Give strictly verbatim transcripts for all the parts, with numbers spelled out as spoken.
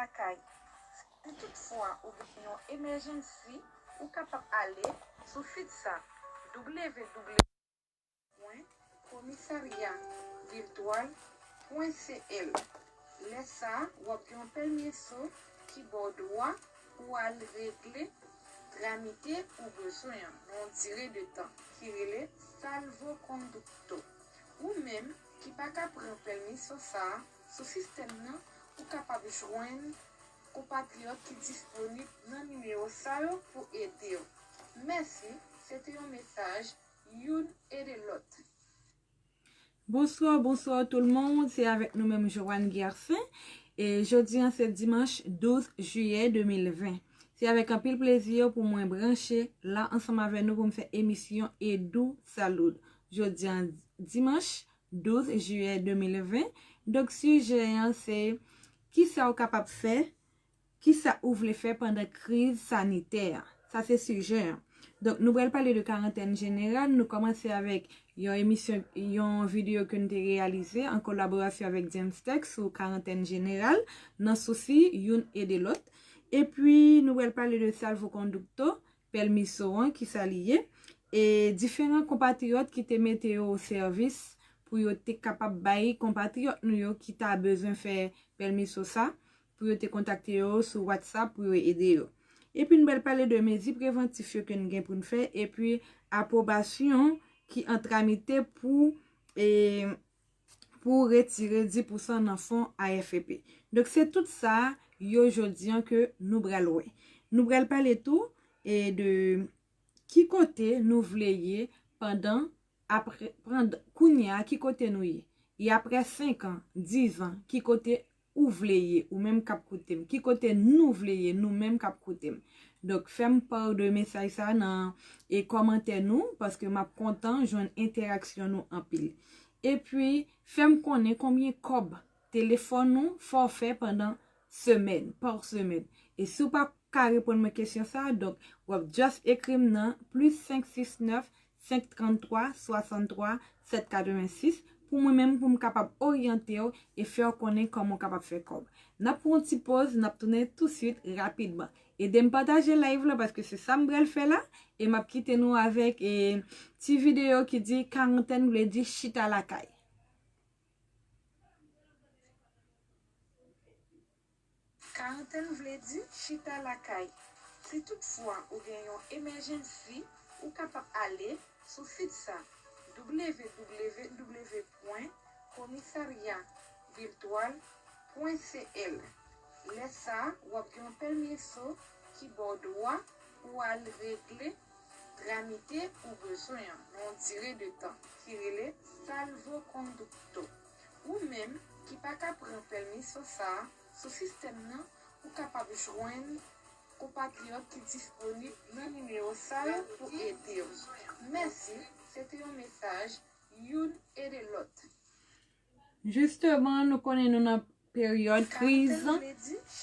Lakay. Si toutfwa ou gen yon emèjansi, ou kapab ale sou sit sa, w w w pwen komisarya viltwal pwen c l. Lè sa a, w ap gen yon pèmiso ki ba w dwa pou w al regle tramite ou bezwen an nan yon dire de tan ki rele salvoconducto. Ou menm ki pa ka pran pèmiso sa a, sou sistèm nan, ou kapab jwenn konpatriyòt ki disponib nan nimewo sa yo pou ede w. Mèsi, se te yon mesaj youn ede lòt. Bonsoir, bonsoir tout le monde. Se avèk nou menm Joanne Guercin. E jodi an se dimanch douz jiyè de mil ven. Se avèk anpil plezi pou mwen branche la ansanm avè nou pou m fè emisyon Edu Salud. Jodi an dimanch douz jiyè de mil ven. Donk sijè an se kisa ou kapab fè, kisa ou vle fè pandan kriz sanitè a. Sa se sijè an. Donk nou pral pale de karantèn jeneral. Nou kòmanse avèk yon emisyon, yon videyo ke n te reyalize an kolaborasyon avèk James Tech sou karantèn jeneral nan sousi youn ede lòt. Epi nou pral pale de salvoconducto, pèmiso an, kisa li ye, e diferan konpatriyòt ki te mete yo o sèvis pou yo te kapab bay konpatriyòt nou yo ki ta bezwen fè pèmiso sa, pou yo te kontakte yo sou WhatsApp pou yo ede yo. Epi n pral pale de mezi prevantif yo ke n gen pou n fè, epi apwobasyon ki an tramite pou e, pou retire dis pousan nan fon A F P. Donk se tout sa yo jodi an ke nou pral wè. Nou pral pale tou e de ki kote nou vle ye pandan apre pandan kounye a ki kote nou ye. E apre senk an, dis an, ki kote ou vle ye, ou menm k ap koute m, ki kote nou vle ye, nou menm k ap koute m. Donk fè m pa de mesaj sa nan e kòmantè nou, paske m ap kontan jwenn entèraksyon nou anpil. Epi fè m konnen konbyen kòb telefòn ou fòfè pandan semèn, pa semèn. E si w pa ka reponn mwen kesyon sa, donk w ap just ekri m nan plis senk sis nèf senk tranntwa swasanntwa sèt katrevensis pou mwen menm pou m kapab oryante w e fè w konnen kòman w kapab fè kòb. N ap pran yon ti poz, n ap tounen tousuit rapidman. Ede m pataje live la paske se sa m pral fè la e m ap kite nou avèk e, ti videyo ki di karantèn vle di chita lakay. Karantèn vle di chita lakay. Si toutfwa ou gen yon emèjensi, ou kapab ale sou sit sa, w w w pwen komisarya viltwal pwen c l. Lè sa a, w ap gen yon pèmiso ki ba w dwa pou w al regle tramite ou bezwen an nan yon dire de tan ki rele salvoconducto. Ou menm ki pa ka pran pèmiso sa a, sou sistèm nan, ou kapab jwenn konpatriyòt ki disponib nan nimewo sa yo pou ede w. Mèsi, se te yon mesaj youn ede lòt. Jisteman, nou konnen nou nan peryòd kriz,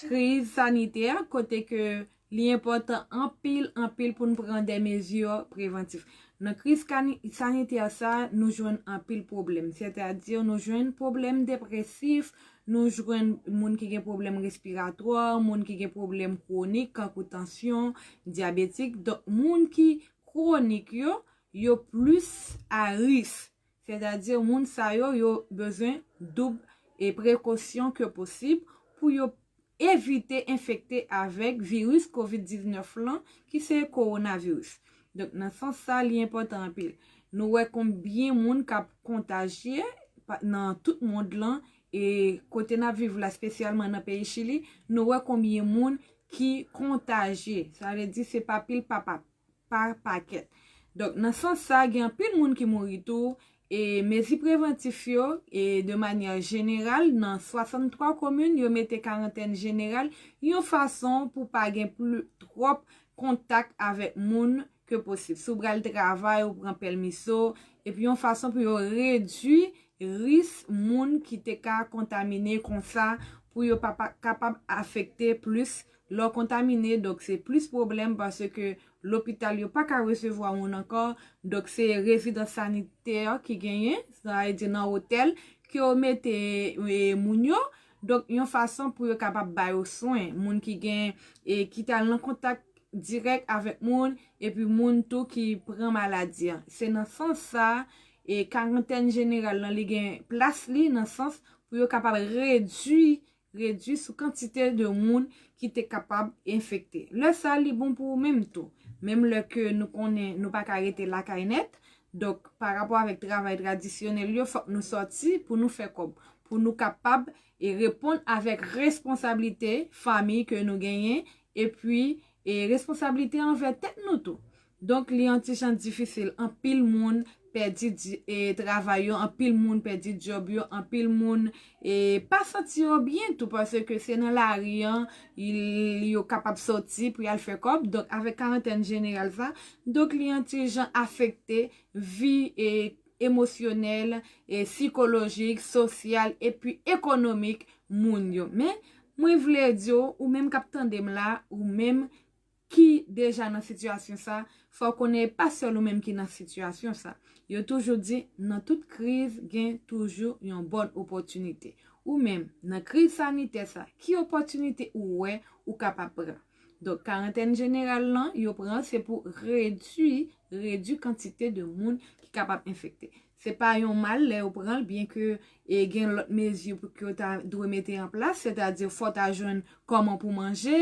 kriz sanitè, kote ke li enpòtan anpil, anpil pou n pran de mezi prevantif. Nan kriz kani- sanitè sa, nou jwenn anpil pwoblèm. Sètadi, nou jwenn pwoblèm depresif, nou jwenn moun ki gen pwoblèm respiratwa, moun ki gen pwoblèm kwonik, kankou tansyon, dyabetik. Donk, moun ki kwonik yo, yo plis a risk. Sètadi, moun sa yo, yo bezwen doub e prekosyon ke posib pou yo evite enfekte avèk viris kovid diznèf lan, ki se kowonaviris. Donk, nan sans sa, li enpòtan anpil. Nou wè konbyen moun k ap kontajye pa- nan tout mond lan, e kote n ap viv la, espesyalman nan peyi Chili, nou wè konbyen moun ki kontajye. Sa vle di, se pa pil pa pa pa pakèt. Donk, nan sans sa, gen anpil moun ki mouri tou, e mezi prevantif yo, e de manyè jeneral, nan swasanntwa komin, yo mete karantèn jeneral, yon fason pou pa gen pli twòp kontak avèk moun ke posib. Si w pral travay, ou pran pèmiso, epi yon fason pou yo redui risk moun ki te ka kontamine konsa, pou yo pa, pa kapab afekte plis lè w kontamine, donk se plis pwoblèm paske lopital yo pa ka resevwa moun ankò, donk se rezidans sanitè ki genyen, sa vle di nan otèl, ke yo mete e, moun yo, Donk, yon fason pou yo kapab ba yo swen, moun ki gen, e ki t al nan kontak dirèk avèk moun, epi moun tou ki pran maladi an. Se nan sans sa, e karantèn jeneral lan, li gen plas li nan sans pou yo kapab redui, redui sou kantite de moun ki te kapab enfekte. Lè sa, li bon pou ou menm tou. Menm lè ke nou konnen nou pa ka rete lakay nèt, donk, pa rapò avèk travay tradisyonèl yo, fòk nou sòti pou nou fè kòb, pou nou kapab e reponn avèk responsablite fanmi ke nou genyen, epi e responsablite anvè tèt nou tou. Donk, li yon ti jan difisil. Anpil moun pèdi di- e, travay yo, anpil moun pèdi djòb yo, anpil moun e pa santi yo byen tou, paske se nan lari an, il- yo kapab sòti pou y al fè kòb. Donk, avèk karantèn jeneral sa, donk, li yon ti jan afekte vi e emosyonèl, e sikolojik, sosyal, epi ekonomik moun yo. Men, mwen vle di w, ou menm k ap tande m la, ou menm ki deja nan sitiyasyon sa, fò w konnen e pa sèl ou menm ki nan sitiyasyon sa. Yo toujou di, nan tout kriz, gen toujou yon bòn opòtinite. Ou menm, nan kriz sanitè sa, ki opòtinite ou wè ou kapab pran? Donk, karantèn jeneral lan, yo pran, se pou redui, redui kantite de moun ki kapab enfekte. Se pa yon mal lè yo pran l, byen ke e gen lòt mezi pou ke yo ta dwe mete an plas, sètadi fò w ta jwenn kòman pou manje,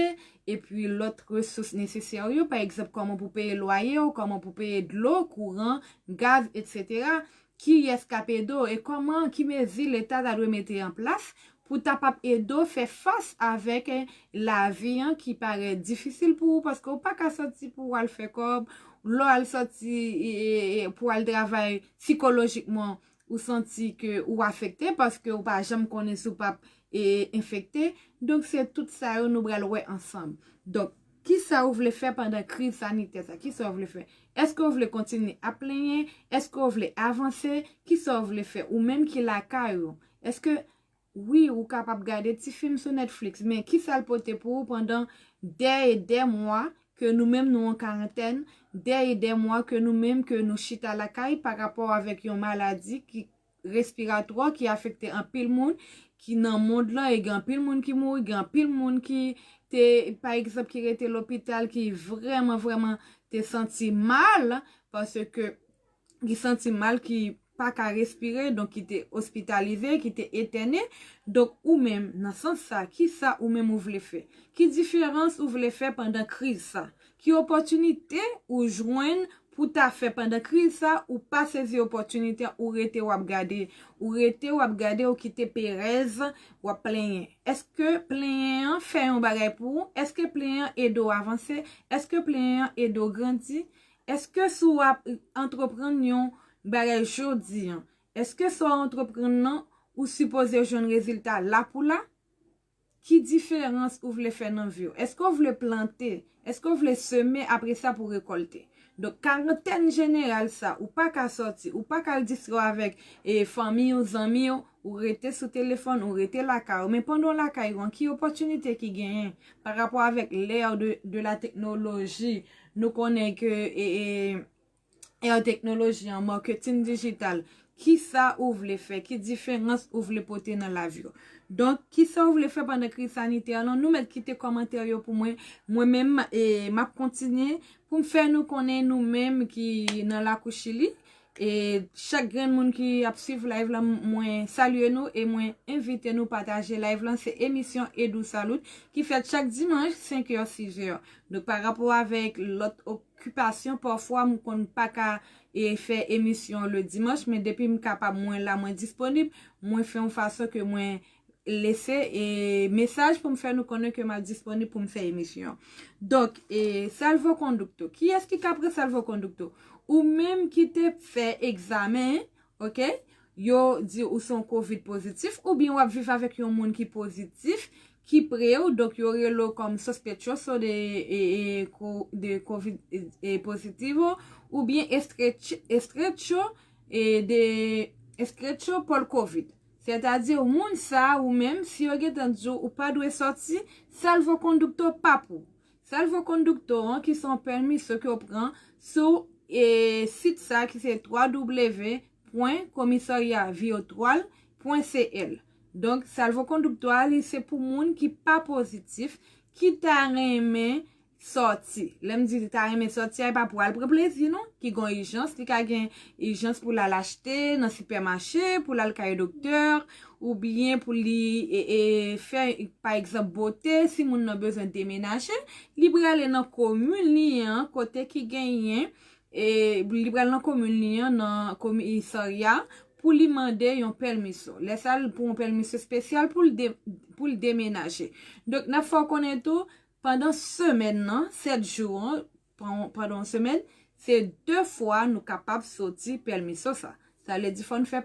epi lòt resous nesesè yo, pa egzanp, kòman pou peye lwaye w, kòman pou peye dlo, kouran, gaz, etsetera. Kiyès k ap ede w e kòman, ki mezi Leta ta dwe mete an plas pou ta p ap ede w fè fas avèk, eh, lavi an ki parèt difisil pou ou, paske ou pa ka sòti pou w al fè kòb, lè w al sòti, e, e, e, pou w al travay, sikolojikman, ou santi ke ou afekte paske ou pa janm konnen si w p ap, e, enfekte. Donk, se tout sa yo nou pral wè ansanm. Donk, kisa ou vle fè pandan kriz sanitè sa? Kisa ou vle fè? Èske ou vle kontinye ap plenyen? Èske ou vle avanse? Kisa ou vle fè? Ou menm ki lakay ou, èske, wi, ou kapab gade ti fim sou Netflix, men kisa l pote pou ou pandan dè e dè mwa ke nou menm nou an karantèn, dè e dè mwa ke nou menm ke nou chita lakay pa rapò avèk yon maladi ki respiratwa ki afekte anpil moun, ki nan mond lan, e gen anpil moun ki mouri, gen anpil moun ki te, pa egzanp, ki rete lopital, ki vrèman, vrèman te santi mal, paske ki santi mal, ki pa ka respire, donk ki te ospitalize, ki te etène. Donk, ou menm, nan sans sa, kisa ou menm ou vle fè? Ki diferans ou vle fè pandan kriz sa? Ki opòtinite ou jwenn pou ta fè pandan kriz sa, ou pa sezi opòtinite, ou rete w ap gade, ou rete w ap gade, ou kite perèz, w ap plenyen. Èske plenyen an fè yon bagay pou ou? Èske plenyen an ede w avanse? Èske plenyen an ede w grandi? Èske si w ap antreprann yon bagay jodi an, èske sa w antreprann nan, ou sipoze jwenn rezilta la pou la? Ki diferans ou vle fè nan vi w? Èske w vle plante? Èske w vle seme, apre sa pou w rekòlte? Donk, karantèn jeneral sa, ou pa ka sòti, ou pa ka al distrè w avèk, e, fanmi w, zanmi w, ou rete sou telefòn, ou rete lakay ou. Men pandan w lakay ou an, ki opòtinite ki genyen pa rapò avèk l'ère de, de la technologie? Nou konnen ke, e, e, ère teknoloji an, marketing digital, kisa ou vle fè? Ki diferans ou vle pote nan lavi w? Donk, kisa ou vle fè pandan kriz sanitè lan? Nou mèt kite kòmantè yo pou mwen. Mwen menm, e, m ap kontinye pou m fè nou konnen nou menm ki nan lakou Chili. E chak grenn moun ki ap swiv live lan, mwen salye nou e mwen envite nou pataje live lan. Se emisyon Edou Salut ki fèt chak dimanch, senk è, sis è. Donk, pa rapò avèk lòt okipasyon, pafwa m konn pa ka, e, fè emisyon le dimanch, men depi m kapab, mwen la, mwen disponib, mwen fè yon fason ke mwen lese, e, mesaj pou m fè nou konnen ke m ap disponib pou m fè emisyon. Donk, e, salvokondukto. Kiyès ki ka pran salvokondukto? Ou menm ki te fè egzamen, oke? Yo di ou se yon kovid pozitif, oubyen w ap viv avèk yon moun ki pozitif, ki pre w, donk yo rele w kòm sospechoso de, e, e, ko- de kovid, e, e, positivo, oubyen estrecho, estrecho, e, de estrecho por kovid. Sètadi, moun sa ou menm, si yo gentan di w ou pa dwe sòti, salvokondukto pa pou. Salvokondukto an, ki se yon pèmi, se ke w pran sou, e, sit sa ki se twa w w w pwen komisarya viyotrwal pwen c l. Donk, salvokondukto a, li se pou moun ki pa pozitif, ki ta renmen sòti. Lè m di li ta renmen sòti a, e pa pou al pran plezi, non. Ki gen ijans, li ka gen ijans pou l al achte nan sipèmache, pou l al kay doktè, oubyen pou li e, e, fè, pa egzanp, bote, si moun nan bezwen demenaje, li prale nan komin li an, kote ki genyen, e, li pral nan komin li an, nan komisarya, pou li mande yon pèmiso. Lè sa, l pou yon pèmiso espesyal pou l de, pou l demenaje. Donk, n ap fè w konnen tou, pandan semèn nan, sèt jou an, pan- pandan yon semèn, se de fwa nou kapab soti pèmiso sa. Sa vle di fò n fè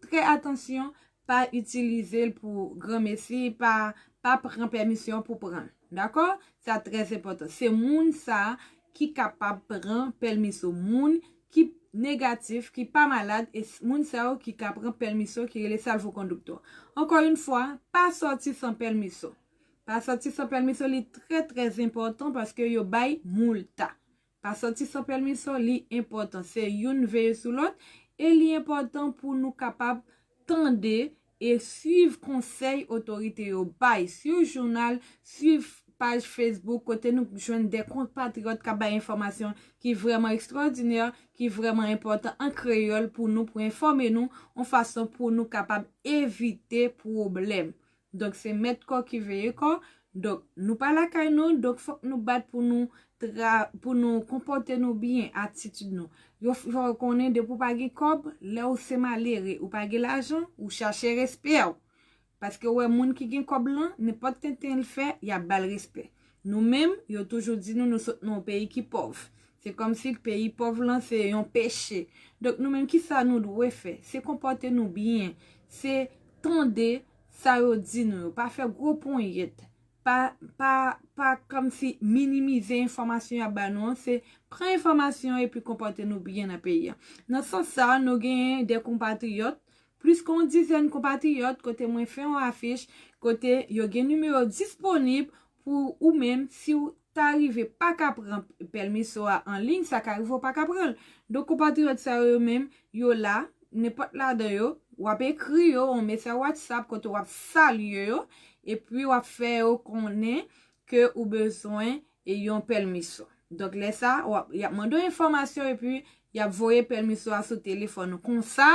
trè atansyon, pa itilize l pou granmesi, pa, pa pran pèmisyon pou pran l. Dakò? Sa trè enpòtan. Se moun sa ki kapab pran pèmiso. Moun ki negatif, ki pa malad, e s- moun sa yo ki ka pran pèmiso ki rele salvokondukto. Ankò yon fwa, pa sòti san pèmiso. Pa sòti san pèmiso, li trè, trè enpòtan paske yo bay moulta. Pa sòti san pèmiso, li enpòtan. Se youn veye sou lòt, e li enpòtan pou nou kapab tande e swiv konsèy otorite yo bay. Swiv jounal, swiv paj Facebook, kote nou jwenn de konpatriyòt k ap bay enfòmasyon ki vrèman ekstwòdinè, ki vrèman enpòtan an kreyòl pou nou, pou enfòme nou, yon fason pou nou kapab evite pwoblèm. Donk, se mèt kò ki veye kò. Donk, nou pa lakay nou, donk fòk nou bat pou nou tra, pou nou konpòte nou byen, atitid nou. Yo f- fè w konnen depi w pa gen kòb, lè w se malere, ou pa gen lajan, ou chache respè w. Paske w wè moun ki gen kòb lan, nenpòt tenten l fè, y ap ba l respè. Nou menm, yo toujou di nou, nou sot nan yon peyi ki pòv. Se kòmsi peyi pòv lan se yon peche. Donk, nou menm, kisa nou dwe fè? Se konpòte nou byen. Se tande sa yo di nou yo. Pa fè gwo ponyèt. Pa, pa, pa kòmsi minimize enfòmasyon y ap ba nou an. Se pran enfòmasyon epi konpòte nou byen nan peyi a. Nan sans sa, nou genyen de konpatriyòt, plis ke yon dizèn konpatriyòt, kote mwen fè yon afich, kote yo gen nimewo disponib pou ou menm, si w ta rive pa ka pran pèmiso a an liy, sa ka rive w pa ka pran l. Donk, konpatriyòt sa yo menm, yo la, nenpòt ladan yo, w ap ekri yo yon mesaj WhatsApp kote w ap salye yo, epi w ap fè yo konnen ke ou bezwen e yon pèmiso. Donk, lè sa, w ap, y ap mande w enfòmasyon epi y ap voye pèmiso a sou telefòn ou. Konsa,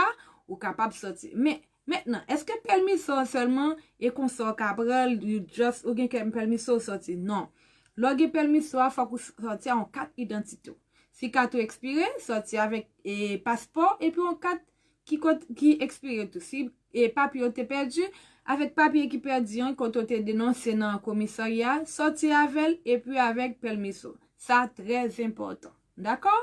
ou kapab sòti. Men, mentnan, èske pèmiso an sèlman e konsa w ka pran l, you just, ou gen kèk pèmiso w sòti? Non. Lè w gen pèmiso a, fòk ou sòti a yon kat idantite w. Si kat ou ekspire, sòti avèk e, paspò epi yon kat ki kot, ki ekspire tou. Si e, papye w te pèdi, avèk papye ki pèdi an, kote w te denonse nan komisarya, sòti avè l epi avèk pèmiso. Sa trè enpòtan. Dakò?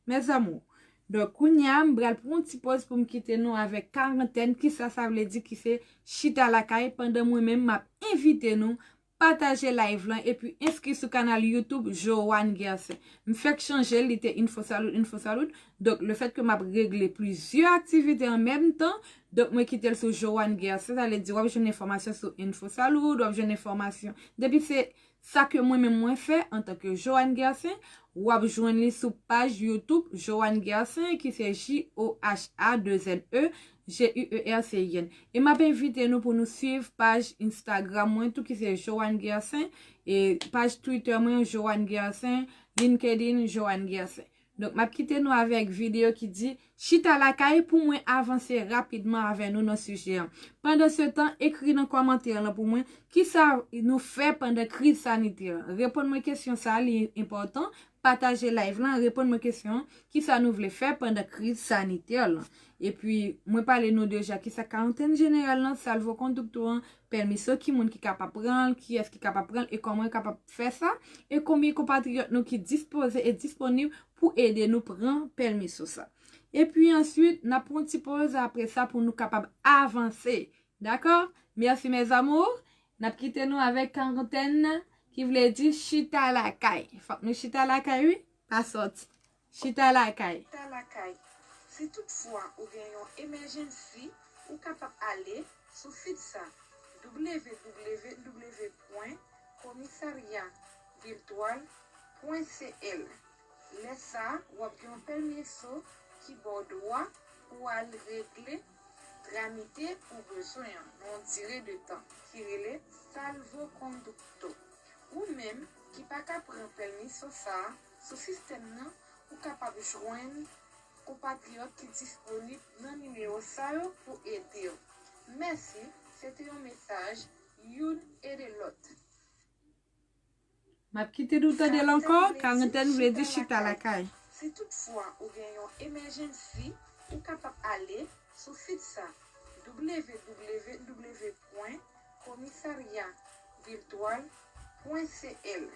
Mes amours. Donk, kounye a, m pral pran yon ti poz pou m kite nou avèk karantèn. Kisa sa vle di ki se chita lakay pandan mwen menm m ap envite nou pataje live lan epi enskri sou kanal YouTube Joanne Gercin. M fèk chanje l, li te Info Salud, Info Salud. Donk, lefètke m ap regle plizyè aktivite an menm tan, donk mwen kite l sou Joanne Gercin, sa vle di w ap jwenn enfòmasyon sou Info Salud, w ap jwenn enfòmasyon. Depi se sa ke mwen menm mwen fè antanke Joanne Gercin, w ap jwenn li sou paj YouTube Joanne Gercin, ki se J O H A deux N E G U E R C I N. E m ap envite nou pou nou swiv paj Instagram mwen tou, ki se Joanne Gercin, e paj Twitter mwen, Joanne Gercin, LinkedIn, Joanne Gercin. Donk, m ap kite nou avèk videyo ki di, chita lakay pou mwen avanse rapidman avè nou nan sijè an. Pandan se tan, ekri nan kòmantè lan pou mwen, kisa nou fè pandan kriz sanitè an? Reponn mwen kesyon sa a, li enpòtan. Pataje live lan, reponn mwen kesyon an, kisa nou vle fè pandan kriz sanitè lan? Epi, mwen pale nou deja kisa karantèn jeneral lan, salvokondukto an, pèmiso, ki moun ki kapab pran l, kiyès ki kapab pran l, e kòman yo kapab fè sa, e konbyen konpatriyòt nou ki dispoze e disponib pou ede nou pran pèmiso sa. Epi answit, n ap pran yon ti poz apre sa pou nou kapab avanse. Dakò? Mèsi, mes amours. N ap kite nou avèk karantèn nan, ki vle di chita lakay. Fòk nou chita lakay, wi. Pa sòti. Chita lakay. Chita lakay. Si toutfwa ou gen yon emèjensi, ou kapab ale sou sit sa, W W W pwen komisarya viltwal pwen C L. Lè sa a, w ap gen yon pèmiso ki ba w dwa pou w al regle tramite ou bezwen an nan yon dire de tan ki rele salvoconducto. Ou menm ki pa ka pran pèmisyon sa a sou sistèm nan, ou kapab jwenn konpatriyòt ki disponib nan nimewo sa yo pou ede w. Mèsi, se te yon mesaj youn ede lòt. M ap kite nou tande l ankò, karantèn vle di chita lakay. Si toutfwa ou gen yon emèjensi, ou kapab ale sou sit sa, w w w pwen komisarya viltwal pwen c l.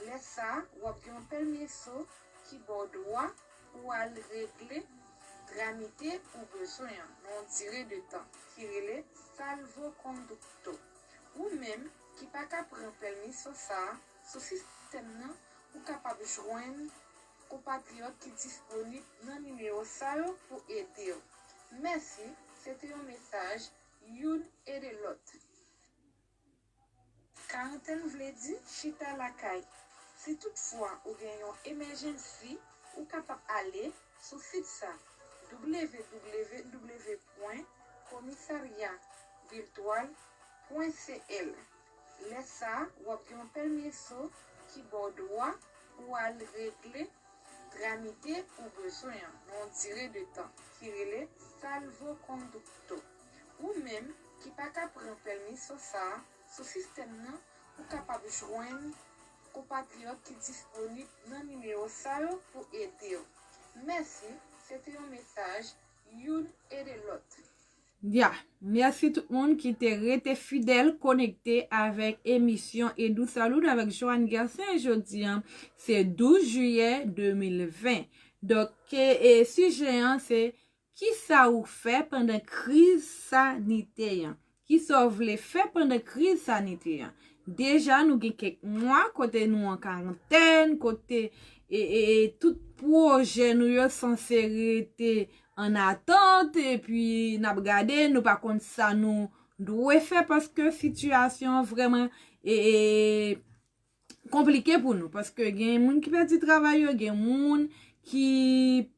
Lè sa a, w ap gen yon pèmisyon ki ba w dwa pou w al regle tramite ou bezwen an nan yon dire de tan ki rele salvoconducto. Ou menm ki pa ka pran pèmisyon sa a sou sistèm nan, ou kapab jwenn konpatriyòt ki disponib nan nimewo sa yo pou ede w. Mèsi, se te yon mesaj youn ede lòt. Karantèn vle di chita lakay. Si toutfwa ou gen yon emèjensi, ou kapab ale sou sit sa, w w w pwen komisarya viltwal pwen c l. Lè sa a, w ap gen yon pèmisyon ki ba w dwa pou w al regle tramite ou bezwen an nan yon dire de tan ki rele salvoconducto. Ou menm ki pa ka pran pèmisyon sa a sou sistèm nan, ou kapab jwenn konpatriyòt ki disponib nan nimewo sa yo pou ede w. Mèsi, se te yon mesaj youn ede lòt. Ya, mèsi tout moun ki te rete fidèl konekte avèk emisyon Edou Salud avèk Joanne Gersaint. Jodi an, se douz jiyè de mil ven. Donk, e, e, sijè an se kisa ou fè pandan kriz sanitè an? Kisa w vle fè pandan kriz sanitè an? Deja, nou gen kèk mwa kote nou an karantèn, kote e, e, e, tout pwojè nou yo sanse rete an atant, epi n ap gade, nou pa konn sa nou dwe fè paske sitiyasyon an vrèman e, e, konplike pou nou. Paske gen moun ki pèdi travay yo, gen moun ki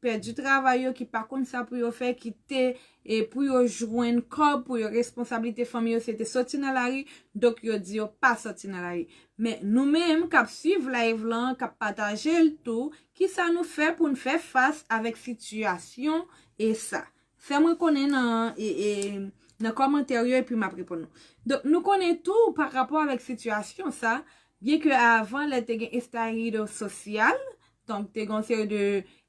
pèdi travay yo, ki pa konn sa pou yo fè, ki te e pou yo jwenn kòb, pou yo responsablite fanmi yo, se te soti nan lari, donk yo di yo pa soti nan lari. Men nou menm k ap swiv live lan, k ap pataje l tou, kisa nou fè pou n fè fas avèk sitiyasyon e sa? Fè mwen konnen nan, e, e, nan kòmantè yo epi m ap reponn nou. Donk, nou konnen tou pa rapò avèk sitiyasyon sa, byen ke avan lè te gen estallido sosyal, donk te gen yon seri de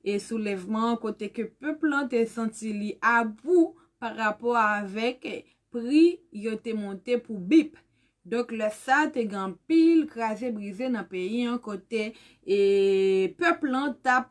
e, soulèvman kote ke pèp lan te santi li abou pa rapò avèk pri yo te monte pou bip. Donk, lè sa, te gen anpil kraze brize nan peyi an kote e, pèp lan t ap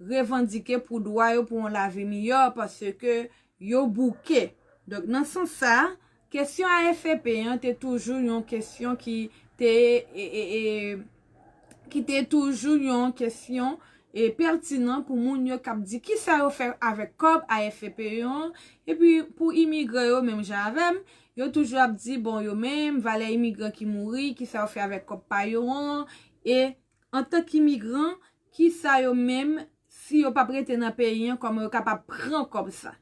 revandike pou dwa yo pou yon lavi miyò paske yo bouke. Donk, nan sans sa, kesyon A F P an te toujou yon kesyon ki te, e, e, e, ki te toujou yon kesyon e pètinan pou moun yo k ap di kisa yo fè avèk kòb A F P yo an, epi pou imigran yo menm jan avè m, yo toujou ap di bon yo menm, valè imigran ki mouri, kisa yo fè avèk kòb pa yo an, e antank imigran, kisa yo menm, si yo p ap rete nan peyi an, kòman yo kapab pran kòb sa?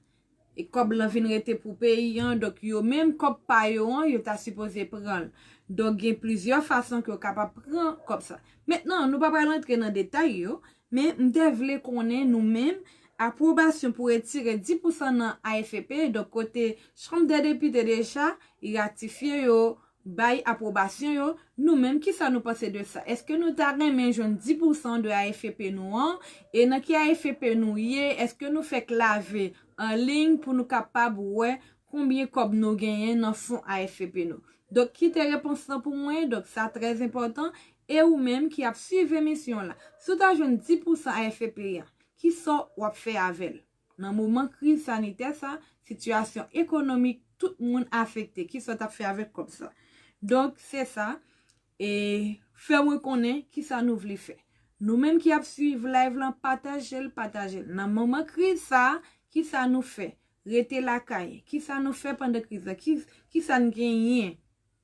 E kòb lan vin rete pou peyi an, donk yo menm kòb pa yo an, yo ta sipoze pran l. Donk gen plizyè fason ke yo kapab pran kòb sa. Mentnan, nou pa pral antre nan detay yo, men m te vle konnen nou menm, apwobasyon pou retire dis pousan nan A F P, donk kote Chanm dè Depite deja ratifye yo, bay apwobasyon yo, nou menm, kisa nou panse de sa? Èske nou ta renmen jwenn dis pousan de A F P nou an? E nan ki A F P nou ye? Èske nou fèk lave an liy pou nou kapab wè konbyen kòb nou genyen nan fon A F P nou? Donk, kite repons lan pou mwen. Donk, sa trè enpòtan. E ou menm ki ap swiv emisyon la, si w ta jwenn dis pousan A F P an, kisa w ap fè avè l? Nan moman kriz sanitè sa, sitiyasyon ekonomik tout moun afekte. Kisa w t ap fè avèk kòb sa? Donk, se sa. E fè mwen konnen kisa nou vle fè. Nou menm ki ap swiv live lan, pataje l, pataje l. Nan moman kriz sa, kisa nou fè? Rete lakay. Kisa nou fè pandan kriz la? Ki, kisa n genyen?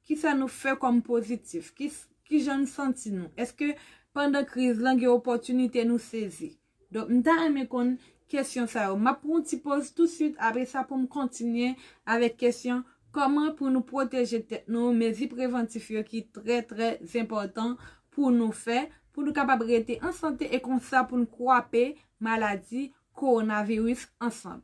Kisa nou fè kòm pozitif? Ki, kijan n santi nou? Èske pandan kriz lan gen opòtinite nou sezi? Donk, m ta renmen konn kesyon sa yo. M ap pran yon ti poz tousuit, apre sa pou m kontinye avèk kesyon kòman pou nou pwoteje tèt nou, mezi prevantif yo ki trè, trè enpòtan pou nou fè, pou nou kapab rete an sante e konsa pou nou kwape maladi kowonaviris ansanm.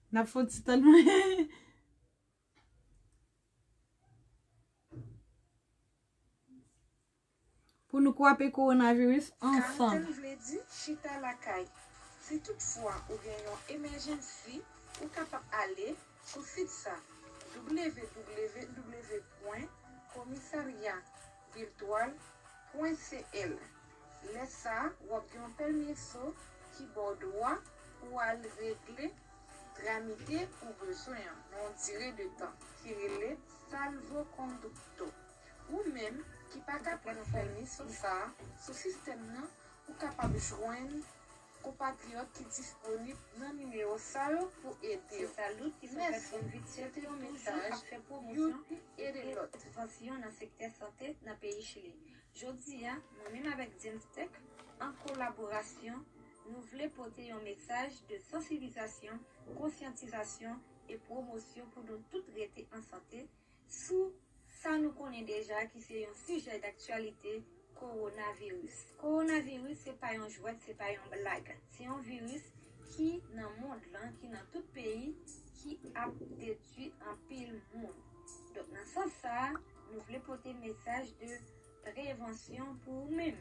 N ap fè yon ti tann mwen. Pou nou kwape kowonaviris ansanm. Karantenn vle di chita lakay. Si toutfwa ou gen yon emèjensi, ou kapab ale sou sit sa, w w w pwen komisarya viltwal pwen c l. Lè sa a, w ap gen yon pèmi S O ki ba w dwa pou w al regle tramite ou bezwen an nan yon dire de tan ki rele salvoconducto. Ou menm ki pa ka pran pèmi S O sa a, sou sistèm nan, ou kapab jwenn konpatriyòt ki disponib nan nimewo sa yo pou ede w. Mèsi. Se te yon mesaj Youth Ede Lòt. Prevans nan sektè sante nan peyi Chili. Jodi a, mwen menm avèk James Tech, an kolaborasyon, nou vle pote yon mesaj de sansibilizasyon, konsyantizasyon e pwomosyon pou nou tout rete an sante sou sa nou konnen deja ki se yon sijè daktyalite, kowonaviris. Kowonaviris se pa yon jwèt, se pa yon blag. Se yon viris ki nan mond lan, ki nan tout peyi, ki ap detwi anpil moun. Donk, nan sans sa a, nou vle pote mesaj de prevansyon pou ou menm.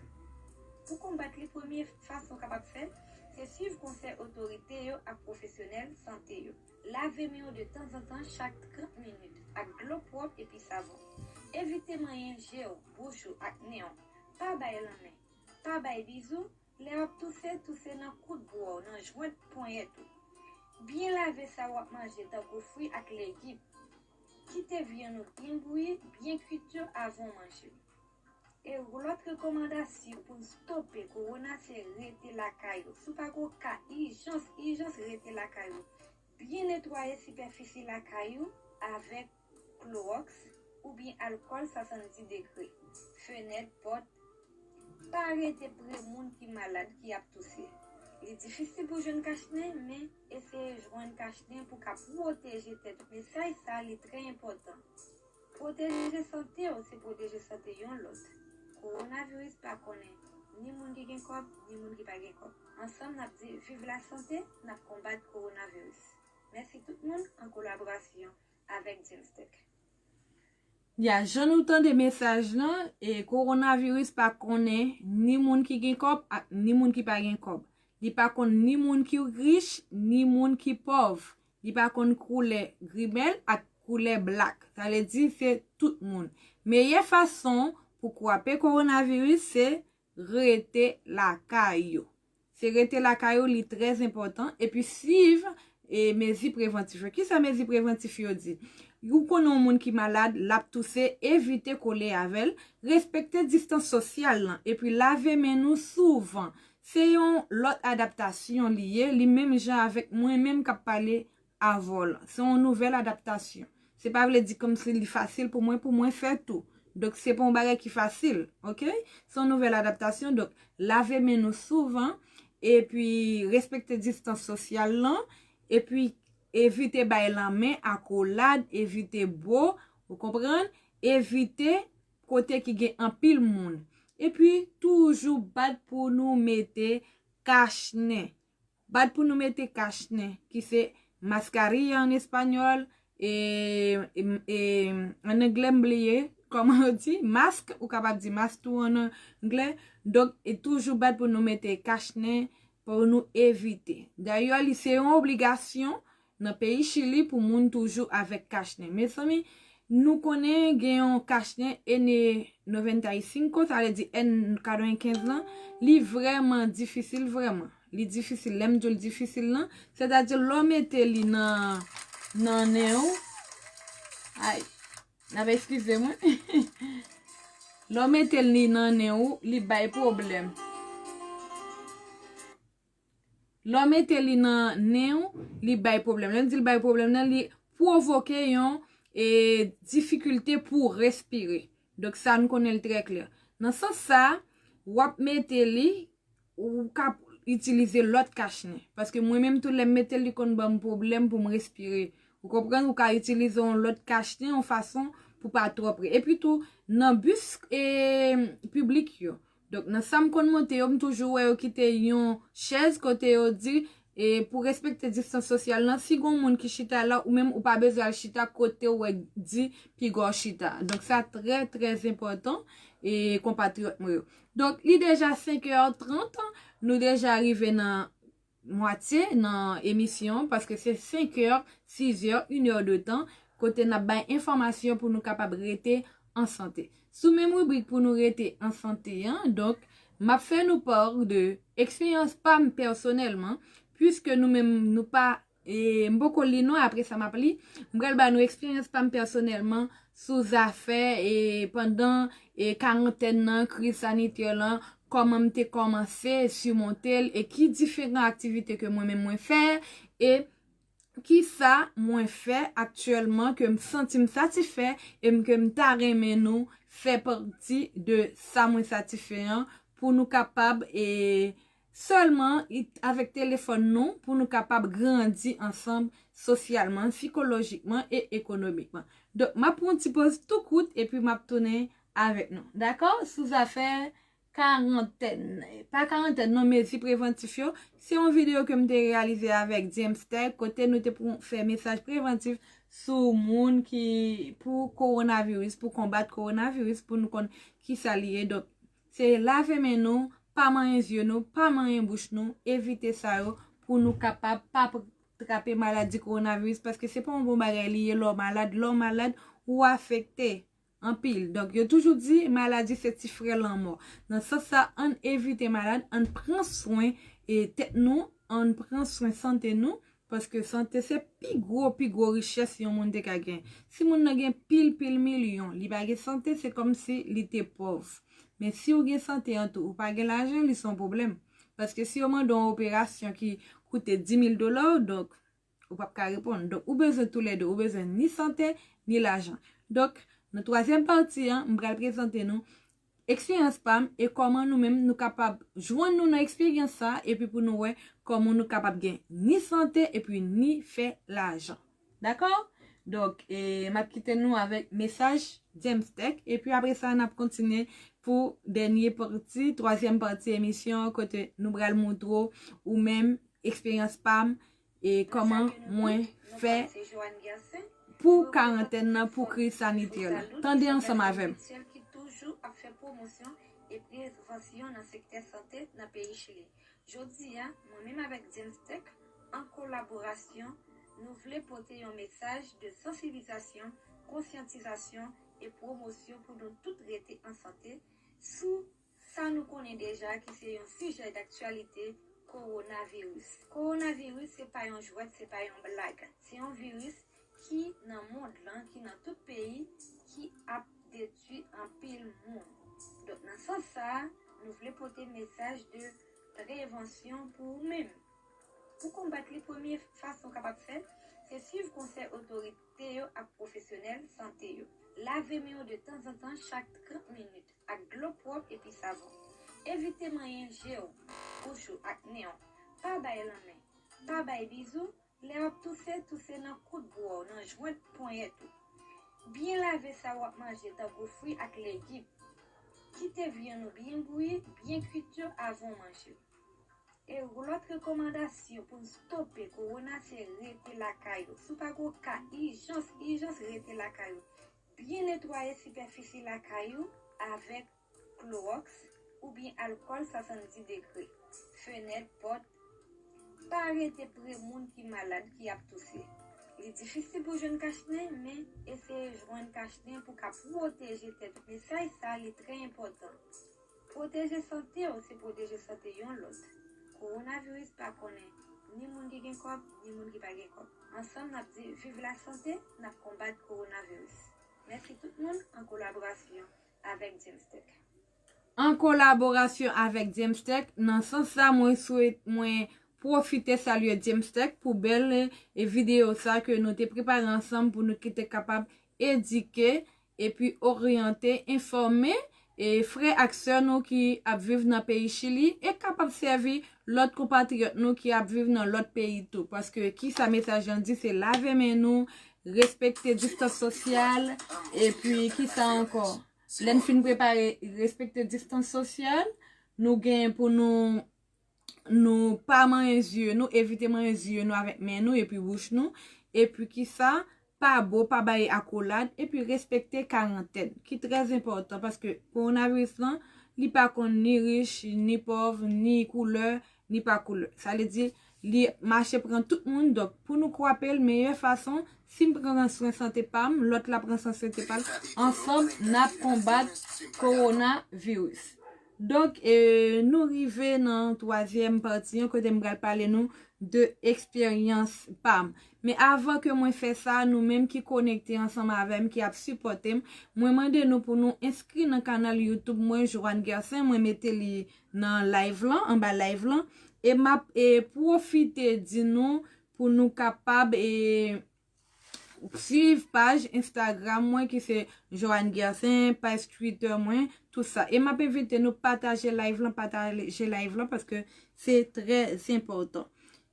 Pou konbat li, premye fason w kapab fè, se swiv konsèy otorite yo ak pwofesyonèl sante yo. Lave men w de tanzantan, chak trant minit, ak dlo pwòp epi savon. Evite manyen je w, bouch ou ak nen w. Pa bay lanmen. Pa bay bizou. Lè w ap touse, touse nan kout bra w, nan jwent ponyèt ou. Byen lave sa w ap manje, tankou fwi ak legim. Kite vyann ou byen bouyi, byen kwit yo avan w manje. E lòt rekòmandasyon pou n stope kowona se rete lakay ou. Si w pa gen yon ka ijans, ijans, rete lakay ou. Byen netwaye sipèfisi lakay ou avèk klowòks oubyen alkòl swasanndis degre. Fenèt, pòt. Pa rete pre moun ki malad, ki ap touse. Li difisil pou jwenn kachnen, men eseye jwenn kachnen pou ka pwoteje tèt ou. Mesaj sa a, li trè enpòtan. Pwoteje sante w, se pwoteje sante yon lòt. Kowonaviris pa konnen ni moun ki gen kòb, ni moun ki pa gen kòb. Ansanm, n ap di, viv lasante, n ap konbat kowonaviris. Mèsi tout moun, an kolaborasyon avèk James Tech. Ya, jan nou tande mesaj lan, e kowonaviris pa konnen ni moun ki gen kòb ak ni moun ki pa gen kòb. Li pa konn ni moun ki rich, ni moun ki pòv. Li pa konn koulè grimèl ak koulè blak. Sa vle di se tout moun. Meyè fason pou kwape kowonaviris se rete lakay ou. Se rete lakay ou, li trè enpòtan. Epi swiv, e, mezi prevantif yo. Kisa mezi prevantif yo di? Ou konnen yon moun ki malad, l ap touse, evite kole avè l, respekte distans sosyal lan, epi lave men nou souvan. Se yon lòt adaptasyon li ye, li menm jan avèk mwen menm k ap pale avè w lan. Se yon nouvèl adaptasyon. Se pa vle di kòmsi li fasil pou mwen, pou mwen fè tou. Donk, se pa yon bagay ki fasil, oke? Se yon nouvèl adaptasyon. Donk, lave men nou souvan, epi respekte distans sosyal lan, epi evite bay lanmen, akolad, evite bo, ou konprann? Evite kote ki gen anpil moun. Epi, toujou bat pou nou mete kachnen. Bat pou nou mete kachnen, ki se mascarilla an espanyòl, e, e, e, an anglè m bliye kòman yo di, mask, ou kapab di mask tou an anglè. Donk, e toujou bat pou nou mete kachnen, pou nou evite. Dayè, li se yon obligasyon nan peyi Chili pou moun toujou avèk kachnen. Mezanmi, nou konnen gen yon kachnen N noventa y cinco, sa vle di N katrevenkenz lan, li vrèman difisil, vrèman. Li difisil, lè m di w l difisil lan, sètadi lè w mete li nan, nan nen w, ay, n ap eskize mwen. Lè w mete li nan nen w, li bay pwoblèm. Lè w mete li nan nen w, li bay pwoblèm. Lè m di l bay pwoblèm nan, li pwovoke yon e, difikilte pou respire. Donk sa nou konnen l trè klè. Nan sans sa, w ap mete li, ou ka itilize lòt kachnen. Paske mwen menm tou lè m mete l, li konn ban m pwoblèm pou m respire. Ou konprann? Ou ka itilize yon lòt kachnen, yon fason pou pa twò pre. Epi tou, nan bis e, piblik yo, donk nan sa m konn monte yo, m toujou wè yo kite yon chèz kote yo di e, pou respekte distans sosyal lan, si gon moun ki chita la, ou menm ou pa bezwen al chita kote w wè di piga w chita. Donk sa trè trè enpòtan e, konpatriyòt mwen yo. Donk li deja senk è trant, nou deja rive nan mwatye nan emisyon, paske se senk è, sis è, inè de tan, kote n ap bay enfòmasyon pou nou kapab rete an sante. Sou menm ribrik pou nou rete an sante an, donk, m ap fè nou pa de eksperyans pa m pèsonèlman, piske nou menm nou pa, e, m poko li non, apre sa m ap li, m pral ba nou eksperyans pa m pèsonèlman sou zafè, e, pandan, e, karantèn nan, kriz sanitè lan, kòman m te kòmanse simonte l, e ki diferan aktivite ke mwen menm mwen fè, e kisa mwen fè aktyèlman ke m santi m satisfè e m, ke m ta renmen nou fè pati de sa mwen satisfè an pou nou kapab e sèlman avèk telefòn nou pou nou kapab grandi ansanm sosyalman, sikolojikman e ekonomikman. Donk, m ap pran yon ti poz tou kout epi m ap tounen avèk nou. Dakò? Sou zafè karantèn. Pa karantèn non, mezi prevantif yo. Se yon videyo ke m te reyalize avèk James Tech, kote nou te pou fè mesaj prevantif sou moun ki pou kowonaviris, pou konbat kowonaviris, pou nou konn kisa li ye. Donk, se lave men nou, pa manyen zye nou, pa manyen bouch nou, evite sa yo pou nou kapab pa trape maladi kowonaviris, paske se pa yon bon bagay li ye lè w malad. Lè w malad, ou afekte anpil. Donk, yo toujou di maladi se ti frè lanmò. Nan sans sa, ann evite malad, ann pran swen e tèt nou, ann pran swen sante nou, paske sante se pi gwo, pi gwo richès yon moun te ka gen. Si moun nan gen pil, pil milyon, li pa gen sante, se kòmsi li te pòv. Men si w gen sante an tou, ou pa gen lajan, li se yon pwoblèm. Paske si yo mande w yon operasyon ki koute dis mil dola, donk, ou p ap ka reponn. Donk, ou bezwen toulède, ou bezwen ni sante, ni lajan. Donk, nan twazyèm pati an, m pral prezante nou eksperyans pa m e kòman nou menm nou kapab jwenn nou nan eksperyans sa, epi pou nou wè kòman nou kapab gen ni sante epi ni fè lajan. Dakò? Donk, e, m ap kite nou avèk mesaj James Tech, epi apre sa, n ap kontinye pou dènye pati, twazyèm pati emisyon, kote nou pral montre w ou menm eksperyans pa m e kòman mwen fè pou karantèn nan, pou kriz sanitè la. Tande ansanm avè m. Ki toujou ap fè pwomosyon e prevansyon nan sektè sante nan peyi Chili. Jodi a, mwen menm avèk James Tech, an kolaborasyon, nou vle pote yon mesaj de sansibilizasyon, konsyantizasyon e pwomosyon pou nou tout rete an sante sou sa nou konnen deja ki se yon sijè daktyalite, kowonaviris. Kowonaviris se pa yon jwèt, se pa yon blag. Se yon viris ki nan mond lan, ki nan tout peyi, ki ap detwi anpil moun. Donk, nan sans sa a, nou vle pote mesaj de prevansyon pou ou menm. Pou konbat li, premye fason w kapab fè, se swiv konsèy otorite yo ak pwofesyonèl sante yo. Lave men w de tanzantan, chak trant minit, ak dlo pwòp epi savon. Evite manyen je w, bouch ou ak nen w. Pa bay lanmen. Pa bay bizou. Lè w ap touse, touse nan koud bwa w, nan jwent ponyèt ou. Byen lave sa w ap manje, tankou fwi ak legim. Kite vyann ou byen bouyi, byen kwit yo avan w manje. E lòt rekòmandasyon pou n stope kowona se rete lakay ou. Si w pa gen yon ka ijans, ijans, rete lakay ou. Byen netwaye sipèfisi lakay ou avèk klowòks oubyen alkòl swasanndis degre. Fenèt, pòt. Pa rete pre moun ki malad, ki ap touse. Li difisil pou jwenn kachnen, men eseye jwenn kachnen pou ka pwoteje tèt ou. Mesaj sa a, li trè enpòtan. Pwoteje sante w, se pwoteje sante yon lòt. Kowonaviris pa konnen ni moun ki gen kòb, ni moun ki pa gen kòb. Ansanm, n ap di viv lasante, n ap konbat kowonaviris. Mèsi tout moun, an kolaborasyon avèk James Tech. An kolaborasyon avèk James Tech, nan sans sa, mwen swet-, mwen pwofite salye James Tech pou bèl e videyo sa ke nou te prepare ansanm pou nou ki te kapab edike epi oryante, enfòme e frè ak sè nou ki ap viv nan peyi Chili e kapab sèvi lòt konpatriyòt nou ki ap viv nan lòt peyi tou. Paske kisa mesaj lan di, se lave men nou, respekte distans sosyal, epi kisa ankò? Lè n fin prepare respekte distans sosyal, nou gen pou nou nou pa manyen zye nou, evite manyen zye nou avèk men nou epi bouch nou, epi kisa, pa bo, pa bay akolad, epi respekte karantèn, ki trè enpòtan paske kowonaviris lan, li pa konn ni rich, ni pòv, ni koulè, ni pa koulè. Sa vle di, li mache pran tout moun, donk pou nou kwape l, meyè fason, si m pran swen sante pa m, lòt la pran swen sante pa l, ansanm n ap konbat kowonaviris. Donk, e, nou rive nan twazyèm pati an kote m pral pale nou de eksperyans pa m. Men avan ke mwen fè sa, nou menm ki konekte ansanm avè m, ki ap sipòte m, mwen mande nou pou nou enskri nan kanal YouTube mwen, Joanne Gerson, mwen mete li nan live lan, anba live lan, e m ap e, pwofite di nou pou nou kapab e, swiv paj Instagram mwen ki se Joanne Gerson, paj Twitter mwen, tout sa. E m ap envite nou pataje live lan, pataje live lan paske se trè enpòtan.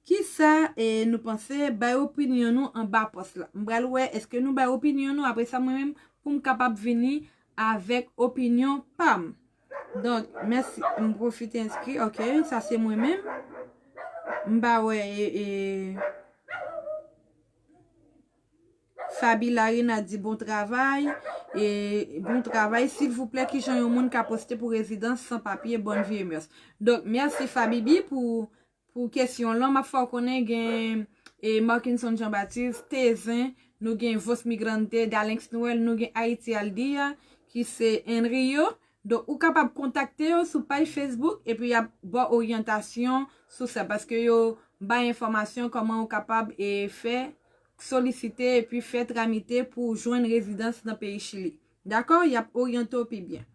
Kisa e, nou panse? Bay opinyon nou anba pòs la. M pral wè èske nou bay opinyon nou, apre sa mwen menm pou m kapab vini avèk opinyon pa m. Donk, mèsi. M pwofite enskri. Ok, sa se mwen menm. M pa wè e, e, Fabi Larina di bon travay. E, bon travay. Silvouplè, kijan yon moun ka poste pou rezidans san papye, bonne vie et mœurs? Donk, mèsi Fabibi pou, pou kesyon lan. M ap fè w konnen gen e, Markinson Jean Baptiste, Tezen, nou gen Vos Migrante, Dalenx Noël, nou gen Ayiti Al Dia, ki se Enrio. Donk, ou kapab kontakte yo sou paj Facebook epi y ap ba w oryantasyon sou sa, paske yo bay enfòmasyon kòman ou kapab e, fè, solisite epi fè tramite pou w jwenn rezidans nan peyi Chili. Dakò? Y ap oryante w pi byen.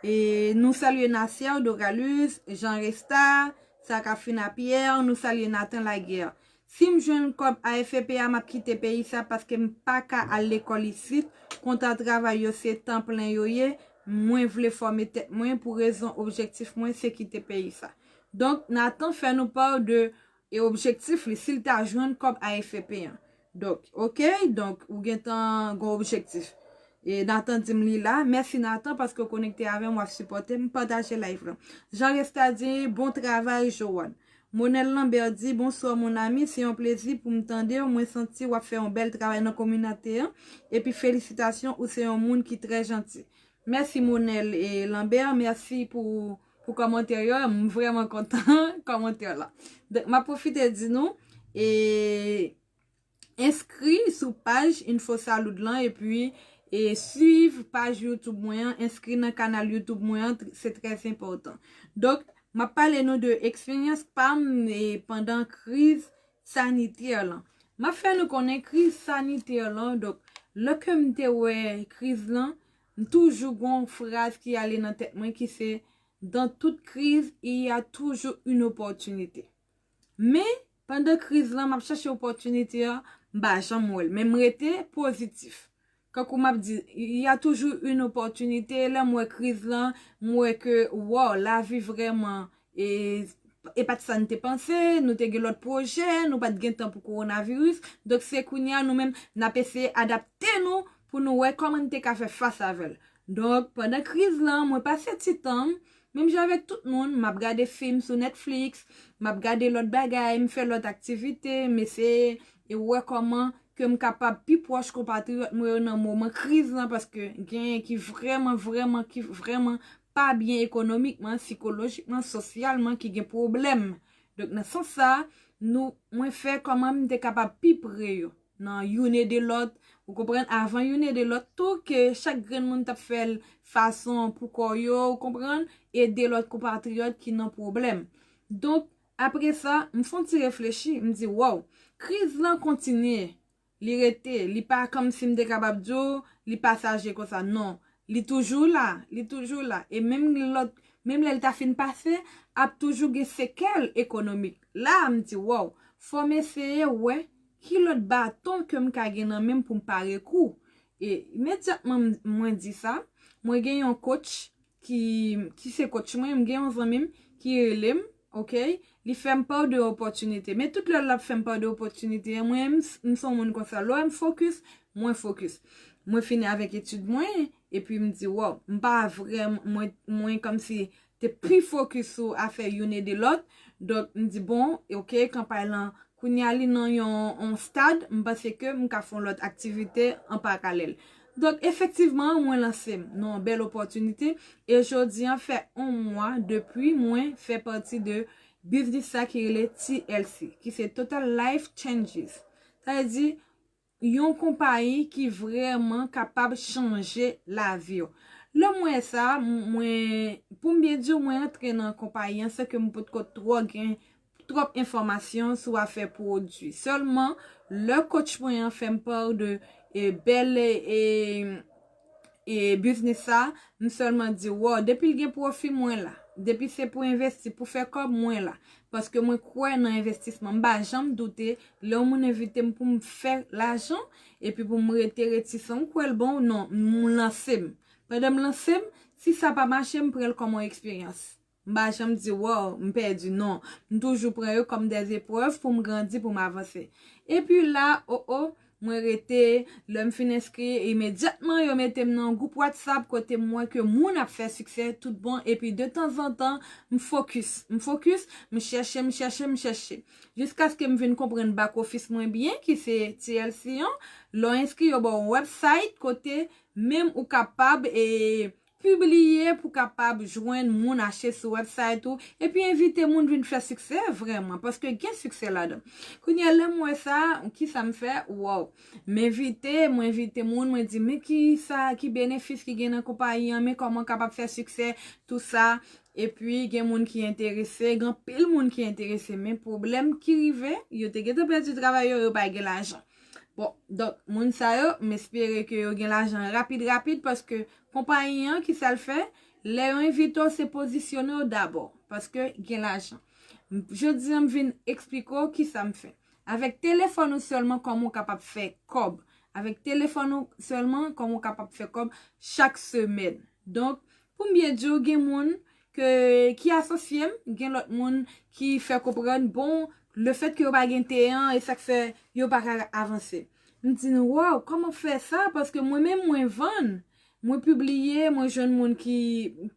E nou salye Nacer, Doraluz, Jean Resta, Sakafina Pierre, nou salye Nathan Laguerre. Si m jwenn kòb A F P A, m ap kite peyi sa paske m pa ka al lekòl isit. Kontra travay yo se tan plen yo ye. Mwen vle fòme tèt mwen pou rezon objektif mwen se kite peyi sa. Donk, Nathan fè nou pa de e objektif li, si l ta jwenn kòb A F P an. Donk, ok, donk, ou gentan gon objektif. E Nathan di m li la. Mèsi Nathan paske w konekte avè m, w ap sipòte m, pataje live lan. Jean Resta di, bon travay, Joanne. Monel Lambert di, bonsoir mon ami, se yon plezi pou m tande w, mwen santi w ap fè yon bèl travay nan kominote an, epi felisitasyon, ou se yon moun ki trè janti. Mèsi Monel e Lambert, mèsi pou, pou kòmantè yo, m vrèman kontan kòmantè la. Donk, m ap pwofite di nou, e, enskri sou paj Info Salud lan, epi, e, swiv paj YouTube mwen an, enskri nan kanal YouTube mwen an, tr-, se trè enpòtan. Donk, m ap pale nou de eksperyans pa m, e, pandan kriz sanitè lan. M ap fè nou konnen kriz sanitè lan, donk, lè ke m te wè kriz lan, m toujou gon fraz ki ale nan tèt mwen ki se, dans toute crise, il y a toujours une opportunité. Men, pandan kriz lan, m ap chèche opòtinite a, m pa janm wè l. Men m rete pozitif. Kankou m ap di, il y a toujours une opportunité. Lè m wè kriz lan, m wè ke, wow, lavi vrèman, e, e pa t sa n te panse, nou te gen lòt pwojè, nou pa t gen tan pou kowonaviris. Donk, se kounye a nou menm, n ap eseye adapte nou pou nou wè kòman n te ka fè fas avè l. Donk, pandan kriz lan, mwen pase ti tan m, menm jan avèk tout moun, m ap gade fim sou Netflix, m ap gade lòt bagay, m fè lòt aktivite, m eseye e wè kòman ke m kapab pi pwòch konpatriyòt mwen yo nan moman kriz lan, paske genyen ki vrèman, vrèman, ki vrèman pa byen ekonomikman, sikolojikman, sosyalman, ki gen pwoblèm. Donk, nan sans sa, nou, mwen fè kòman m te kapab pi pre yo nan youn ede lòt. Ou konprann? Avan youn ede lòt, tou ke chak grenn moun t ap fè l fason pou kò yo, ou konprann? Ede lòt konpatriyòt ki nan pwoblèm. Donk, apre sa, m fè yon ti reflechi, m di, wow, kriz lan kontinye. Li rete, li pa kòmsi m te kapab di w, li pasaje konsa. Non, li toujou la, li toujou la. E menm lòt menm lè l ta fin pase, ap toujou gen sekèl ekonomik. La a, m di, wow, fò m eseye wè ki lòt baton ke m ka gen nan men m pou m pare kou. E imedyatman m- mwen di sa, mwen gen yon coach ki, ki se coach mwen, m gen yon zanmi m ki rele m, ok? Li fè m pa de opòtinite. Men tout lè l ap fè m pa de opòtinite, mwen, m, m se yon moun konsa. Lè m fokis, mwen fokis. Mwen fini avèk etid mwen, epi m di, wow, m pa vrèman, mwen, mwen kòmsi te pi fokis sou afè youn ede lòt. Donk, m di, bon, ok, kanpay lan, kounye a li nan yon, yon stad, m panse ke m ka fè yon lòt aktivite an paralèl. Donk, efektivman, mwen lanse m nan yon bèl opòtinite, e jodi an fè yon mwa depi mwen fè pati de biznis sa ki rele T L C, ki se Total Life Changes. Sa vle di, yon konpayi ki vrèman kapab chanje lavi w. Lè m wè sa, m- mwen, pou m byen di w, mwen antre nan konpayi an san ke m potko twò gen twòp enfòmasyon sou afè pwodui. Sèlman, lè coach mwen an fè m pa de e, bèl e, e, e biznis sa, m sèlman di, wow, depi l gen pwofi, mwen la. Depi se pou envesti, pou fè kòb, mwen la. Paske mwen kwè nan envestisman. M pa janm doute, lè yon moun envite m pou m fè lajan, epi pou m rete retisan, m kwè l bon, non, m lanse m. Pandan m lanse m, si sa pa mache, m pran l kòm yon eksperyans. M pa janm di, wow, m pèdi, non. M toujou pran yo kòm des épreuves pou m grandi, pou m avanse. Epi la, o, o, mwen rete, lè m fin enskri, imedyatman yo mete m nan yon gwoup WhatsApp kote m wè ke moun ap fè siksè tout bon, epi de tanzantan, m fokis, m fokis, m chèche, m chèche, m chèche. Jiskaske m vin konprann back office mwen byen, ki se T L C an, lè w enskri, yo ba w yon website kote menm ou kapab, e, pibliye pou kapab jwenn moun achte sou website ou, epi envite moun vin fè siksè vrèman, paske gen siksè ladan. Kounye a, lè m wè sa, kisa m fè? Wow! M envite, mwen envite moun, mwen di, men ki sa, ki benefis ki gen nan konpayi an, men kòman w kapab fè siksè, tou sa. Epi, gen moun ki enterese, gen anpil moun ki enterese, men pwoblèm ki rive, yo te gentan pèdi travay yo, yo pa gen lajan. Bon, donk, moun sa yo, m espere ke yo gen lajan rapid, rapid, paske konpayi an, ki sa l fè, lè yo envite w, se pozisyone w dabò, paske gen lajan. M- Jodi an, m vin eksplike w ki sa m fè. Avèk telefòn ou sèlman, kòman w kapab fè kòb. Avèk telefòn ou sèlman, kòman w kapab fè kòb chak semèn. Donk, pou m byen di w, gen moun ke, ki asosye m, gen lòt moun ki fè konprann, bon, lefètke yo pa gen te an, e sa k fè yo pa ka avanse. M di nou, wow, kòman fè sa? Paske mwen menm, mwen vann, mwen pibliye, mwen jwenn moun ki,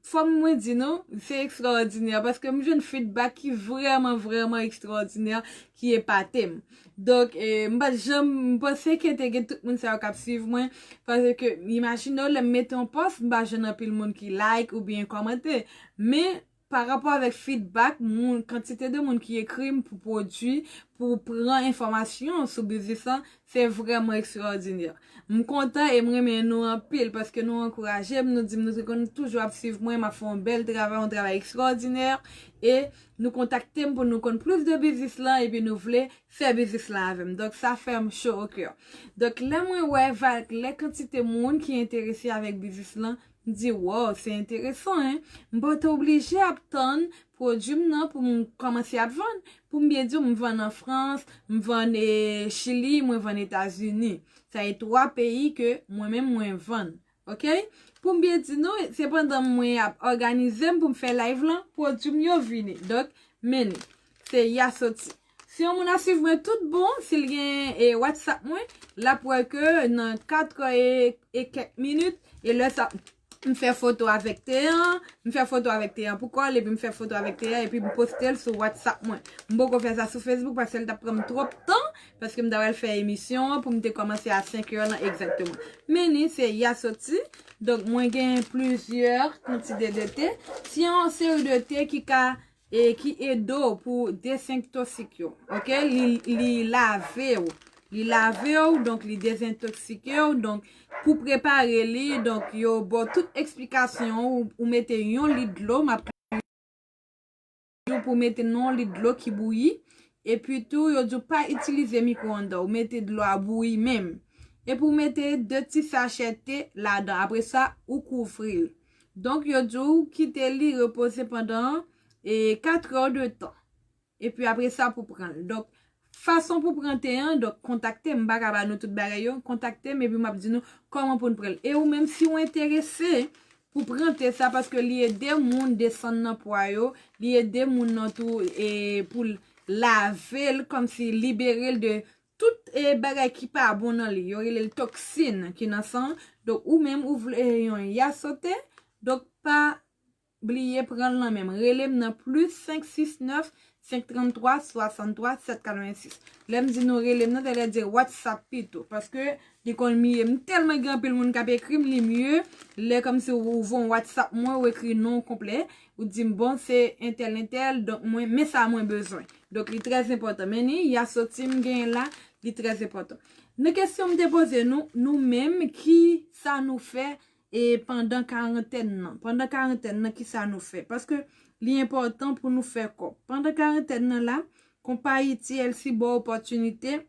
fò mwen di nou, se ekstraòdinè, paske m jwenn feedback ki vrèman, vrèman ekstraòdinè, ki epate m. Donk, e, m pa t janm, m panse ke te gen tout moun sa yo k ap swiv mwen, paske, imajine w, lè m mete yon pòs, m pa jwenn anpil moun ki like oubyen kòmante. Men, pa rapò avèk feedback, moun, kantite de moun ki ekri m pou pwodui, pou pran enfòmasyon sou biznis lan, se vrèman ekstraòdinè. M kontan e m renmen nou anpil paske nou ankouraje m, nou di m nou te konn toujou ap swiv mwen, m ap fè yon bèl travay, yon travay ekstraòdinè, e nou kontakte m pou nou konn plis de biznis lan, epi nou vle fè biznis lan avè m. Donk, sa fè m cho o kè. Donk, lè mwen wè vag, lè kantite moun ki enterese avèk biznis lan, m di, wow, se enteresan, en. M pa t oblije ap tann pwodui m nan pou m kòmanse ap vann. Pou m byen di w, m vann an Frans, m vann, e, Chili, mwen vann Etazini. Sa e twa peyi ke mwen menm mwen vann. Ok? Pou m byen di nou, se pandan mwen ap òganize m pou m fè live lan, pwodui m yo vini. Donk, men li. Se Yasoti. Si yon moun ap swiv mwen tout bon, si l gen, e, WhatsApp mwen, l ap wè ke nan kat è e, e kèk minit, e lè sa, m fè foto avèk te an, m fè foto avèk te an pou kò l, epi m fè foto avèk te an, epi m poste l sou WhatsApp mwen. M poko fè sa sou Facebook paske l t ap pran m twòp tan, paske m ta pral fè emisyon an pou m te kòmanse a senk è lan egzakteman. Men ni se Yasoti, donk mwen gen plizyè kantite de te. Se yon seri de te ki ka e ki ede w pou dezentoksike w. Ok? Li, li lave w. Li lave w, donk li dezentoksike w. Donk, pou prepare li, donk yo ba w tout eksplikasyon, ou, ou mete yon lit dlo, m ap di w pou mete nan yon lit dlo ki bouyi. Epi tou, yo di w pa itilize mikwo-ondan, ou mete dlo a bouyi menm. Epi ou mete de ti sachè te ladan. Apre sa, ou kouvri l. Donk, yo di w kite li repoze pandan e, kat è de tan. Epi apre sa, pou pran l. Donk, fason pou pran te an, donk, kontakte m, m pa ka ba nou tout bagay yo, kontakte m, epi m ap di nou kòman pou n pran l. E ou menm, si w enterese pou pran te sa, paske li ede moun desann nan pwa yo, li ede moun nan tou, e, pou l lave l, kòmsi libere l de tout, e, bagay ki pa bon nan li. Yo rele l toksin ki nan san an. Donk, ou menm, ou vle yon yasote, donk, pa bliye pran l nan men m. Rele m nan plis senk sis nèf, senk trant twa, swasant twa, sèt katrevensis. Lè m di nou rele m nan, se lè di WhatsApp pito. Paske li konn mye. M tèlman gen anpil moun k ap ekri m, li mye lè kòmsi ou voye yon WhatsApp mwen, ou ekri non w konplè, ou di m, bon, se entèl, entèl, donk mwen, men sa mwen bezwen. Donk, li trè enpòtan. Men ni, yasote m genyen la, li trè enpòtan. Nan kesyon m te poze nou, nou menm, ki sa nou fè e pandan karantèn nan. Pandan karantèn nan, ki sa nou fè? Paske li enpòtan pou nou fè kòb. Pandan karantèn nan la, konpayi T L C ba w opòtinite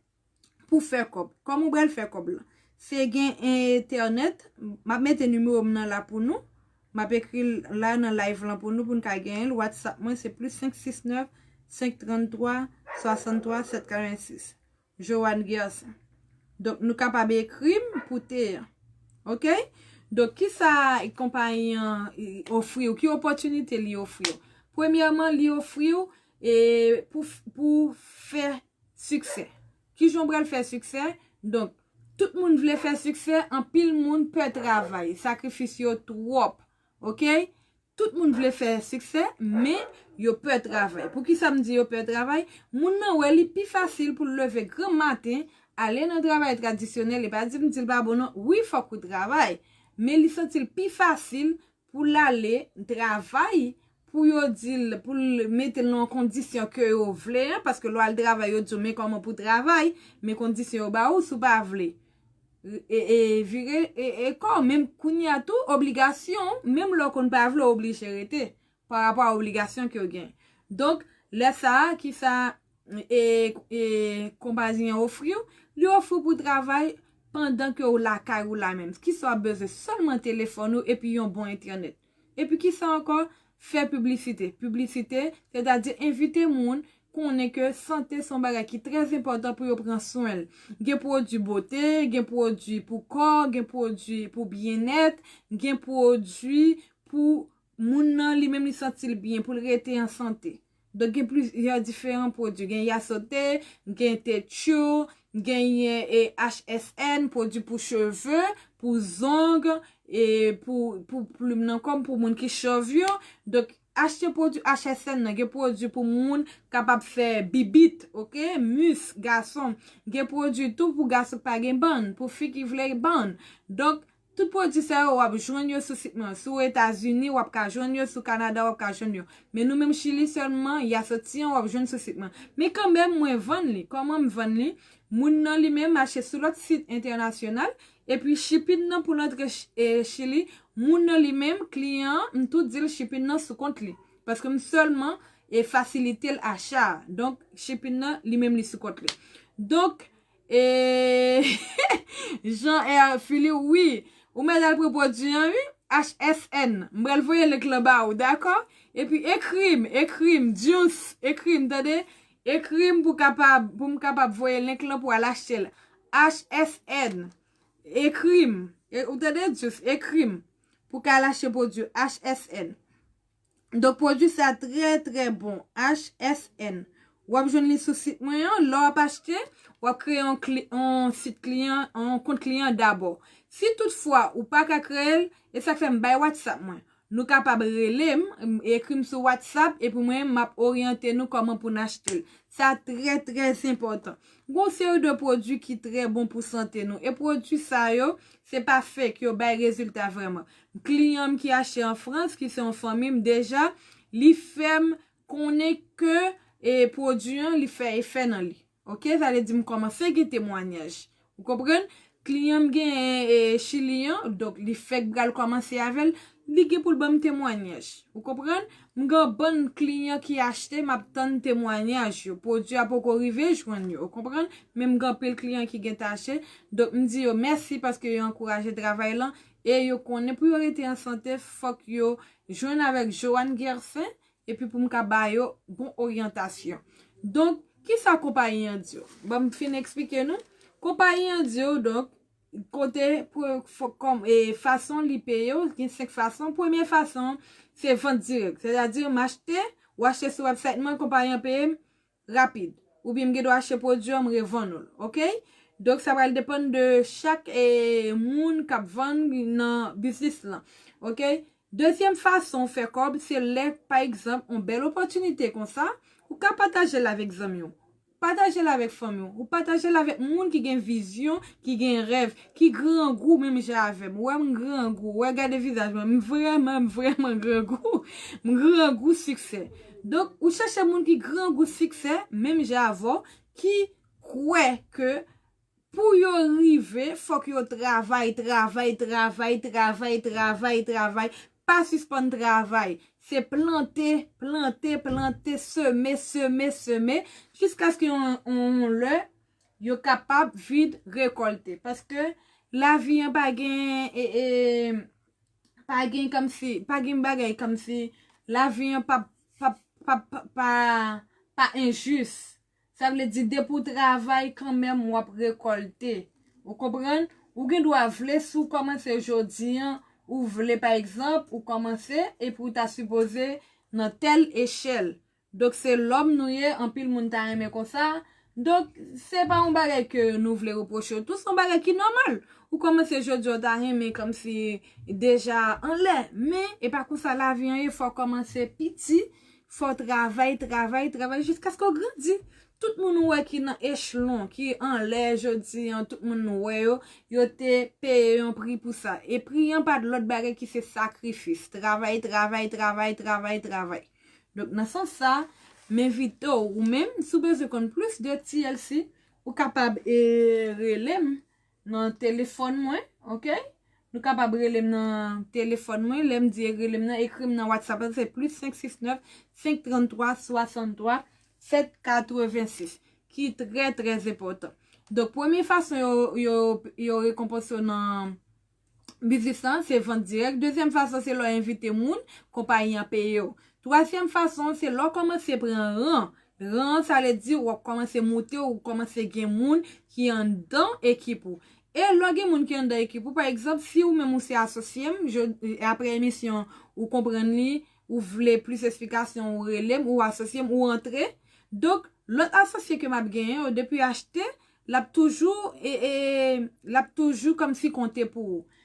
pou fè kòb. Kòman w pral fè kòb la? Se gen entènèt, m ap mete nimewo m nan la pou nou. M ap ekri l la nan live lan pou nou, pou n ka genyen l. WhatsApp mwen, se plis senk sis nèf, senk trant twa, swasant twa, sèt katrevensis. Joanne Gerson. Donk, nou kapab ekri m pou te an. Oke? Donk, ki sa konpayi an, e, ofri w? Ki opòtinite li ofri w? Premyèman, li ofri w, e, pou, pou fè siksè. Ki jan w pral fè siksè? Donk, tout moun vle fè siksè, anpil moun pè travay, sakrifis yo twòp. Oke? Tout moun vle fè siksè, men yo pè travay. Poukisa m di yo pè travay? Moun nan wè li pi fasil pou l leve granmaten, ale nan travay tradisyonèl, e pa di m di l pa bon non. Wi, fòk ou travay, men li santi l pi fasil pou l ale travay, pou yo di l, pou l mete l nan yon kondisyon ke yo vle an, paske lè w al travay, yo di w men kòman pou travay, men kondisyon yo ba ou, si w pa vle. E, e, vire, e, e kò, menm kounye a tou, obligasyon, menm lè w konn pa vle, w oblije rete, pa rapò a obligasyon ke w gen. Donk, lè sa a, ki sa, e, e, konpayi an ofri w? Li ofri w pou travay pandan ke w lakay ou la menm. Kisa w ap bezwen? Sèlman telefòn ou epi yon bon entènèt. Epi kisa ankò? Fè piblisite. Piblisite, sètadi envite moun konnen ke sante se yon bagay ki trè enpòtan pou yo pran swen l. Gen pwodui bote, gen pwodui pou kò, gen pwodui pou byennèt, gen pwodui pou moun nan li menm li santi l byen, pou l rete an sante. Donk, gen plizyè diferan pwodui. Gen yasote, gen te tchou, genyen e H S N, pwodui pou cheve, pou zong, e pou, pou plim nan kòm, pou moun ki chòv yo. Donk, achte pwodui H S N nan. Gen pwodui pou moun kapab fè bibit, oke? Mis, gason. Gen pwodui tou pou gason k pa gen bann, pou fi ki vle bann. Donk, tout pwodui sa yo, w ap jwenn yo sou sit mwen. Si w Etazini, w ap ka jwenn yo, si w Kanada, w ap ka jwenn yo. Men nou menm Chili sèlman, yasote an, w ap jwenn sou sit mwen. Men kanmenm, mwen vann li. Kòman m vann li? Moun nan li menm mache sou lòt sit entènasyonal, epi shipping nan pou l antre Ch-, e, Chili, moun nan li menm, kliyan an, m tou di l shipping nan sou kont li. Paske m sèlman, e, fasilite l acha a. Donk, shipping nan, li menm li sou kont li. Donk, e, Jean R. Philippe, wi, ou mèt al pran pwodui an, wi, H S N. M pral voye link lan ba ou, dakò? Epi ekri m, ekri m, Juice, ekri m, tande? Ekri m pou kapab, pou m kapab voye link lan pou al achte l. H S N. Ekri m. E, ou tande, Juice, ekri m. Pou ka al achte pwodui H S N. Donk, pwodui sa trè, trè bon. H S N. W ap jwenn li sou sit mwen an. Lè w ap achte, w ap kreye yon kli-, yon sit kliyan, yon kont kliyan dabò. Si toutfwa ou pa ka kreye l, e sa k fè m bay WhatsApp mwen. Nou kapab rele m, m, ekri m sou WhatsApp, epi mwen, m ap oryante nou kòman pou n achte l. Sa trè, trè enpòtan. Gon seri de pwodui ki trè bon pou sante nou. E pwodui sa yo, se pa fake, yo bay rezilta vrèman. Kliyan m ki achte an Frans, ki se yon fanmi m deja, li fè m konnen ke, e, pwodui an, li fè efè nan li. Oke, sa vle di m kòmanse gen temwanyaj. Ou konprann? Kliyan m genyen, e, Chili an, donk li fèk pral kòmanse avè l, li gen pou l ban m temwanyaj. Ou konprann? M gen bann kliyan ki achte, m ap tann temwanyaj yo. Pwodui a poko rive jwenn yo, ou konprann? Men m gen anpil kliyan ki gentan achte. Donk, m di yo mèsi paske yo ankouraje travay lan. e yo konnen pou yo rete an sante, fòk yo jwenn avèk Joanne Gersaint, epi pou m ka ba yo bon oryantasyon. Donk, kisa konpayi an di yo? Ban m fin eksplike nou. Konpayi an di yo, donk, kote pou kòm e fason li peye w, gen senk fason. Premye fason, se vant dirèk. Sètadi, m achte, ou achte sou website mwen, konpayi an peye m rapid. Oubyen m gen dwa achte pwodui an, m revann ou l. Oke? Donk, sa pral depann de chak e, moun k ap vann nan biznis lan. Oke? Dezyèm fason w fè kòb, se lè, pa egzanp, yon bèl opòtinite konsa, ou ka pataje l avèk zanmi w. Pataje l avèk fanmi w. Ou pataje l avèk moun ki gen vizyon, ki gen rèv, ki grangou menm jan avè m. Ou wè m grangou, ou wè gade vizaj mwen, m vrèman, m vrèman grangou. M grangou siksè. Donk, ou chèche moun ki grangou siksè, menm jan avè w, ki kwè ke pou yo rive, fòk yo travay, travay, travay, travay, travay, travay, pa sispann travay. Se plante, plante, plante, seme, seme, seme, jiskaske yon, yon lè, yo kapab vin rekòlte. Paske lavi an pa gen, e, e, pa gen kòmsi, pa gen bagay kòmsi, lavi an pa, pa, pa, pa, pa, pa enjis. Sa vle di, depi w travay, kanmenm w ap rekòlte. Ou konprann? Ou gen dwa vle, si w kòmanse jodi an, ou vle, pa egzanp, ou kòmanse, epi w ta sipoze nan tèl echèl. Donk, se lòm nou ye, anpil moun ta renmen konsa. Donk, se pa yon bagay ke nou vle repwoche w tou, se yon bagay ki nòmal. Ou kòmanse jodi a, w ta renmen kòmsi deja anlè. Men, e pa konsa lavi an ye, fò w kòmanse piti, fò w travay, travay, travay, jiskaske w grandi. Tout moun ou wè ki nan echelon, ki anlè jodi an, tout moun nou wè yo, yo te peye yon pri pou sa. E pri an pa t lòt bagay ki se sakrifis. Travay, travay, travay, travay, travay. Donk, nan sans sa, m envite w, ou menm, si w bezwen konn plis de T L C, ou kapab e, rele m nan telefòn mwen, oke? Nou kapab rele m nan telefòn mwen, lè m di rele m nan, ekri m nan WhatsApp la, se plis senk sis nèf, senk tranntwa, swasanntwa, sèt katrevensis, ki trè, trè enpòtan. Donk, premye fason yo, yo, yo rekonpanse w nan biznis lan, se vant dirèk. Dezyèm fason, se lè w envite moun, konpayi an peye w. Twazyèm fason, se lè w kòmanse pran ran. Ran, sa vle di w ap kòmanse moute, ou kòmanse gen moun ki anndan ekip ou. E lè w gen moun ki anndan ekip ou, pa egzanp, si ou menm ou se asosye m, je, apre emisyon, ou konprann li, ou vle plis esplikasyon, ou rele m, ou asosye m, ou antre. Donk, lòt asosye ke m ap genyen yo, depi achte, l ap toujou, e, e, l ap toujou kòmsi konte pou ou.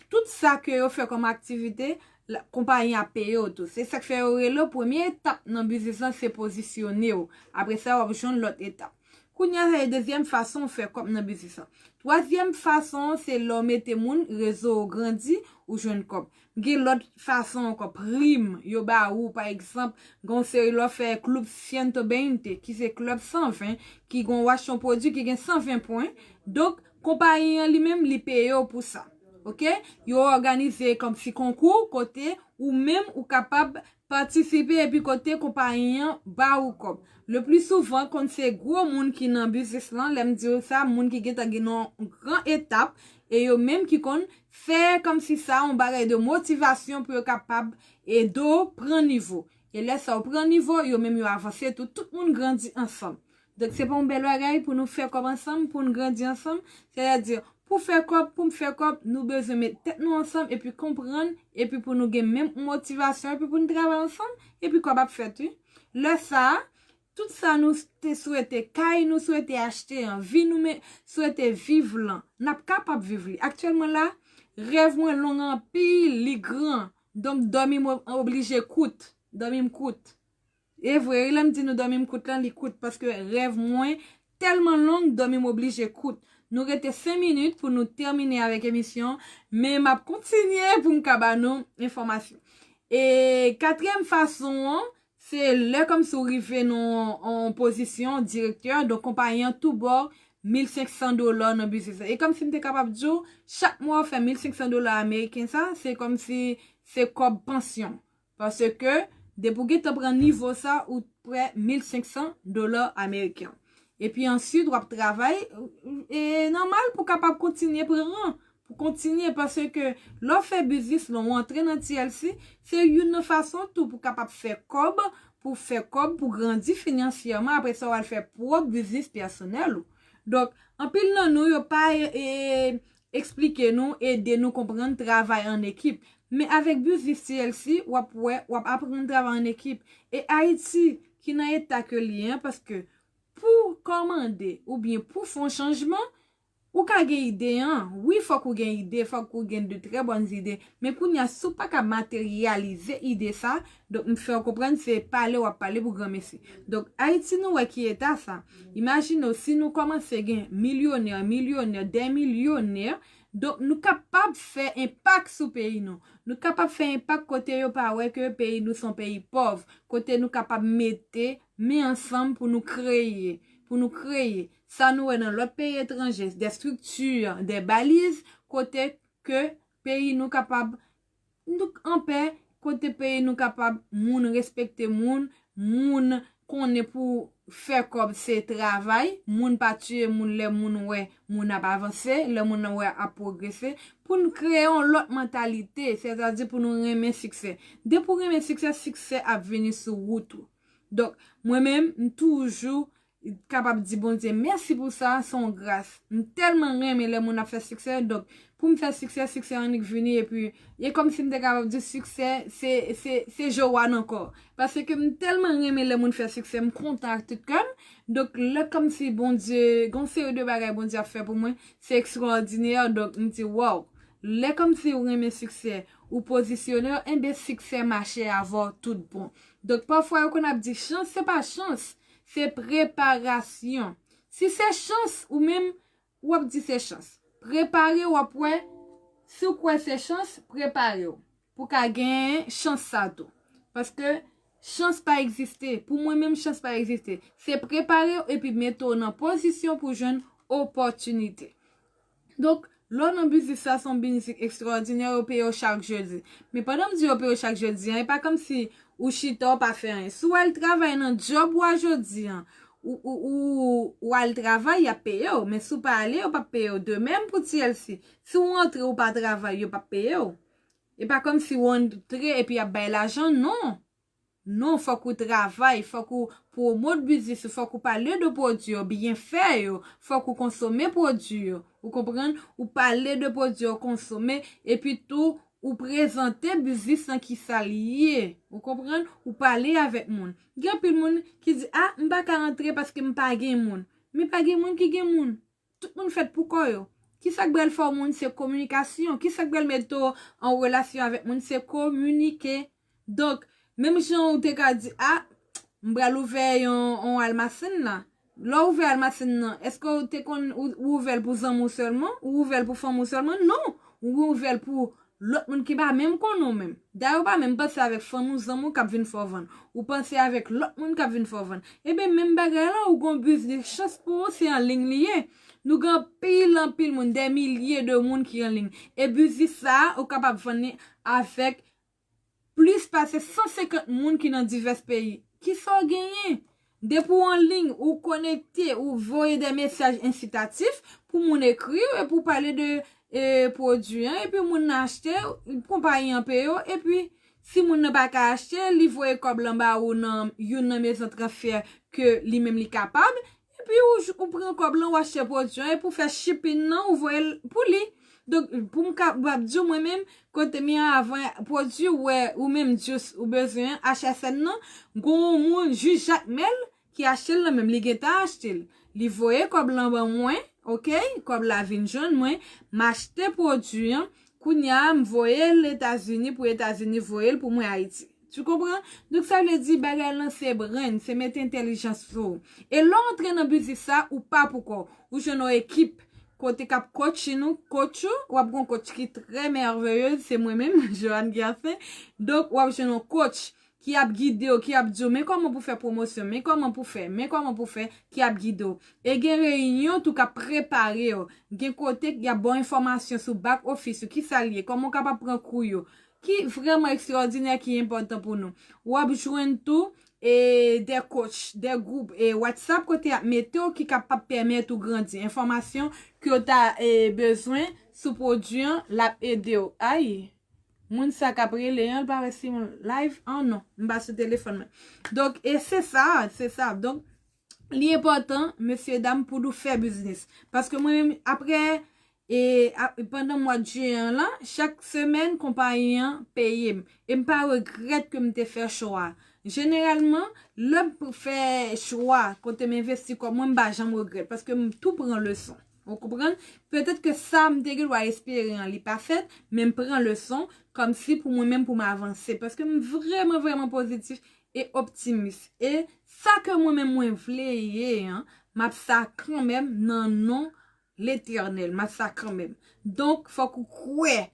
Tout sa ke yo fè kòm aktivite, la, konpayi a peye w tou. Se sa k fè yo rele w premye etap nan biznis lan, se pozisyone w. Apre sa, w ap jwenn lòt etap. Kounye a, se dezyèm fason w fè kòb nan biznis lan. Twazyèm fason, se lè w mete moun, rezo w grandi, ou jwenn kòb. Gen lòt fason ankò, prim yo ba ou, pa egzanp, gen yon seri lè w fè Club Ciento Veinte, ki se klèb san ven, ki gen yon wach yon pwodui ki gen san ven pwen. Donk, konpayi an li menm, li peye w pou sa. Oke? Yo òganize kòmsi konkou, kote ou menm ou kapab patisipe epi kote konpayi an ba ou kòb. Le pli souvan, konn se gwo moun ki nan biznis lan, lè m di w sa, moun ki gentan gen nan yon gran etap, e yo menm ki konn fè kòmsi sa, yon bagay de motivasyon pou yo kapab ede w pran nivo. E lè sa w pran nivo, yo menm yo avanse tou, tout moun grandi ansanm. Donk, se pa yon bèl bagay pou nou fè kòb ansanm, pou nou grandi ansanm? Sètadi, pou fè kòb, pou m fè kòb, nou bezwen met tèt nou ansanm, epi konprann, epi pou nou gen menm motivasyon, epi pou nou travay ansanm, epi kòb ap fèt, wi. Lè sa a, tout sa nou te swete, kay nou swete achte an, vi nou me-, swete viv lan, n ap kapab viv li. Aktyèlman la, rèv mwen long anpil, li gran. Donk, dòmi m o-, oblije kout. Dòmi m kout. E vre, wi, lè m di nou dòmi m kout lan, li kout, paske rèv mwen tèlman long, dòmi m oblije kout. Nou rete senk minit pou nou tèmine avèk emisyon, men m ap kontinye pou m ka ba nou enfòmasyon. E katriyèm fason an, se lè kòmsi w rive nan yon pozisyon direktè, donk konpayi an tou ba w mil senk san dola nan biznis la. E kòmsi m te kapab di w, chak mwa w fè mil senk san dola ameriken sa, se kòmsi se kòb pansyon. Paske, depi w gentan pran nivo sa, ou prè mil senk san dola ameriken. Epi answit, w ap travay, e nòmal pou w kapab kontinye pran ran, Pou kontinye, paske lè w fè biznis lan, w antre nan T L C, se youn nan fason tou pou kapab fè kòb, pou fè kòb, pou grandi finansyèman, apre sa w al fè pwòp biznis pèsonèl ou. Donk, anpil nan nou, yo pa e, e, eksplike nou, ede nou konprann travay an ekip. Men avèk biznis T L C, w ap wè, w ap aprann travay an ekip. E Ayiti, ki nan eta ke li ye an, paske pou kòmande oubyen pou fè yon chanjman, ou ka gen ide an. Wi, fòk ou gen ide, fòk ou gen de trè bòn ide. Men kounye a, si w pa ka materyalize ide sa, donk m fè w konprann se pale w ap pale pou granmesi. Donk, Ayiti, nou wè ki eta sa. Imajine w, si nou kòmanse gen milyonè, milyonè, dè milyonè, donk nou kapab fè enpak sou peyi nou. Nou kapab fè enpak kote yo pa wè ke peyi nou se yon peyi pòv, kote nou kapab mete men ansanm pou nou kreye, pou nou kreye. Sa nou wè nan lòt peyi etranje, de estrikti, de baliz, kote ke peyi nou kapab, nou anpè, kote peyi nou kapab, moun respekte moun, moun konnen pou fè kòb se travay, moun pa tiye moun lè moun wè moun ap avanse, lè moun wè ap pwogrese, pou n kreye yon lòt mantalite, sètadi pou nou renmen siksè. Depi w renmen siksè, siksè ap vini sou wout ou. Donk, mwen menm, m toujou kapab di Bondye mèsi pou sa, se yon gras. M tèlman renmen lè moun ap fè siksè, donk, pou m fè siksè, siksè annik vini, epi, e kòmsi m te kapab di siksè, se, se, se jowa nan kò. Paske m tèlman renmen lè moun fè siksè, m kontan ak tout kè m. Donk, lè kòmsi Bondye, gon seri de bagay Bondye ap fè pou mwen, se ekstraòdinè, donk, m di, waw. Lè kòmsi ou renmen siksè, ou pozisyone w, enben siksè mache avè w tout bon. Donk, pafwa yo konn ap di chans, se pa chans, se preparasyon. Si se chans, ou menm, w ap di se chans. Prepare, w ap wè, si w kwè se chans, prepare w. Pou ka gen chans sa tou. Paske chans pa egziste. Pou mwen menm, chans pa egziste. Se prepare w epi mete w nan pozisyon pou jwenn opòtinite. Donk, lè w nan biznis sa, se yon biznis ekstraòdinè, yo peye w chak jedi. Men pandan m di yo peye w chak jedi an, e pa kòmsi ou chita, w pa fè anyen. Si w al travay nan djòb ou a jodi an, ou, ou, ou, ou al travay, y ap peye w. Men si w pa ale, yo p ap peye w. De menm pou T L C. Si w antre, ou pa travay, yo p ap peye w. E pa kòmsi w antre epi y ap bay lajan, non. Non, fòk ou travay, fòk ou pwomot biznis ou, fòk ou pale de pwodui yo, byenfè yo, fòk ou konsome pwodui yo. Ou konprann? Ou pale de pwodui yo, konsome, epi tou, ou prezante biznis lan kisa l ye. Ou konprann? Ou pale avèk moun. Gen anpil moun ki di, a, m pa ka antre paske m pa gen moun. Men pa gen moun ki gen moun. Tout moun fèt pou kò yo. Kisa k pral fè w moun? Se kominikasyon. Kisa k pral mete w an relasyon avèk moun? Se kominike. Donk, menm jan ou te ka di, a, m pral ouvè yon, yon almasen la. Lè w ouvè almasen nan, èske w te konn ou, ou ouvè l pou zanmi w sèlman? Ou ouvè l pou fanmi w sèlman? Non. Ou ouvè l pou lòt moun ki pa menm konnen w menm. Dayè, ou pa menm panse avèk fanmi w, zanmi w k ap vin fè w vann. Ou panse avèk lòt moun k ap vin fè w vann. Ebyen, menm bagay la, ou gon biznis, chans pou ou, se an liy li ye. Nou gen anpil, anpil moun, dè milye de moun ki an liy. E biznis sa a, ou kapab vann li avèk plis pase san senkant moun ki nan divès peyi. Kisa w genyen? Depi w an liy, ou konekte, ou voye de mesaj ensitatif pou moun ekri w epi w pale de, e, pwodui an, epi moun nan achte, konpayi an peye w, epi si moun nan pa ka achte, li voye kòb lan ba ou nan youn nan mezon transfè ke li menm li kapab, epi ou, ou pran kòb lan, ou achte pwodui an, epi ou fè shipping nan, ou voye l pou li. Donk, pou m kapab di w, mwen menm, kote m ye avan, pwodui ou wè, ou menm, jis ou bezwen an, H S N nan, gon moun, jis Jakmèl, ki achte l nan men m, li gentan achte l. Li voye kòb lan ban mwen, oke? Kòb la vin jwenn mwen, m achte pwodui an, kounye a, m voye l Etazini pou Etazini voye l pou mwen Ayiti. Tu comprends? Donk, sa vle di, bagay lan se brain, se mete entèlijans sou ou. E lè w antre nan biznis sa, ou pa pou kò w. Ou jwenn yon ekip kote k ap coach nou, coach ou, w ap gon coach ki trè mèveyez, se mwen menm, Joanne Gervin. Donk, w ap jwenn yon coach ki ap gide w, ki ap di w, men kòman pou fè pwomosyon, men kòman pou fè, men kòman pou fè, ki ap gide w. E gen reyinyon tou k ap prepare w. Gen kote y ap ba w enfòmasyon sou back office ou, kisa l ye, kòman w kapab pran kou yo. Ki vrèman ekstraòdinè, ki enpòtan pou nou. W ap jwenn tou, e, de coach, de gwoup, e, WhatsApp kote y ap mete w ki kapab pèmèt ou grandi. Enfòmasyon ke w ta, e, bezwen sou pwodui an, l ap ede w. Ay, moun sa k ap rele an, l pa wè si yon live an, non, m pa sou telefòn mwen. Donk, e se sa, se sa. Donk, li enpòtan, mesye dam, pou nou fè biznis. Paske mwen menm, apre, e, a, pandan mwa de jen an lan, chak semèn, konpayi an peye m. E m pa regrèt ke m te fè chwa. Jeneralman, lè m fè chwa kote m envesti kòb mwen, m pa janm regrèt, paske m tou pran leson. Ou konprann? Petèt ke sa m te gen dwa espere an, li pa fèt, men m pran leson kòmsi pou mwen menm pou m avanse. Paske m vrèman, vrèman pozitif e optimis. E sa ke mwen menm mwen vle ye an, m ap sa kanmenm nan non Letènèl. M ap sa kanmenm. Donk, fòk ou kwè.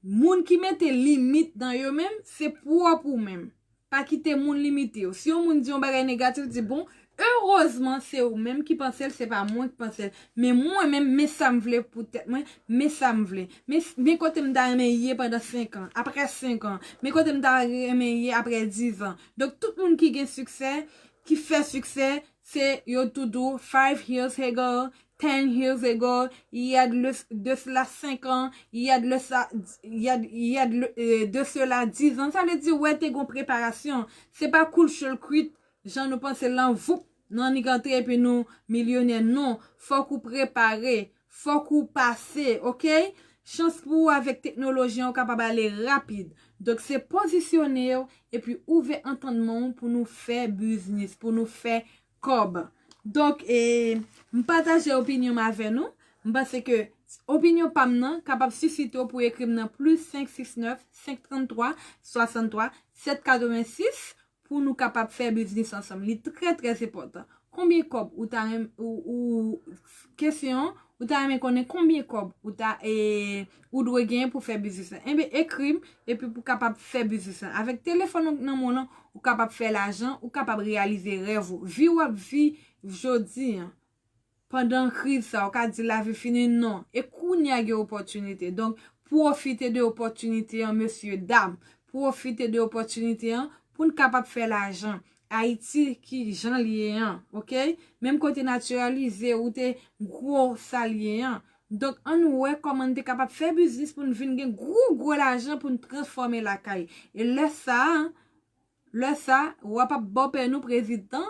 Moun ki mete limit nan yo menm, se pwòp ou menm. Pa kite moun limite w. Si yon moun di yon bagay negatif, di, bon, erezman, se ou menm ki panse l, se pa mwen ki panse l. Men mwen menm, men sa m vle pou tèt mwen, men sa m vle. Men, men kote m ta renmen ye pandan senk an, apre senk an. Men kote m ta renmen ye apre diz an. Donk, tout moun ki gen siksè, ki fè siksè, se yo toujou five years ago, ten years ago, il y a de, le- de cela cinq ans, il y a de, le, ça- il y a, il y a de, le- euh, de cela dix ans. Sa vle di, wè, te gon preparasyon. Se pa koul chol kwit, jan nou panse lan, voup, nan annik antre epi nou milyonè. Non, fòk ou prepare, fòk ou pase, oke? Chans pou ou avèk teknoloji an, ou kapab ale rapid. Donk, se pozisyone w epi ouvè antannman w pou nou fè biznis, pou nou fè kòb. Donk, e, m pataje opinyon m avè nou. M panse ke opinyon pa m nan kapab sisite w pou ekri m nan plis senk sis nèf, senk trant twa, swasant twa, sèt katrevensis, pou nou kapab fè biznis ansanm. Li trè, trè enpòtan. Konbyen kòb ou ta renm-, ou, ou, kesyon, ou ta renmen konnen konbyen kòb ou ta, e, ou dwe genyen pou fè biznis lan? Enben, ekri m, epi pou kapab fè biznis lan. Avèk telefòn ou nan men w lan, ou kapab fè lajan, ou kapab reyalize rèv ou. Vi w ap viv jodi an, pandan kriz sa, ou ka di lavi fini, non. E kounye a gen opòtinite. Donk, pwofite de opòtinite an, mesye, dam. Pwofite de opòtinite an pou n kapab fè lajan. Ayiti, ki jan l ye an, oke? Menm kote natiralize ou te gwo sa l ye an. Donk, ann wè kòman n te kapab fè biznis pou n vin gen gwo, gwo lajan pou n transfòme lakay. E lè sa a, lè sa, w ap ap bòpè nou prezidan.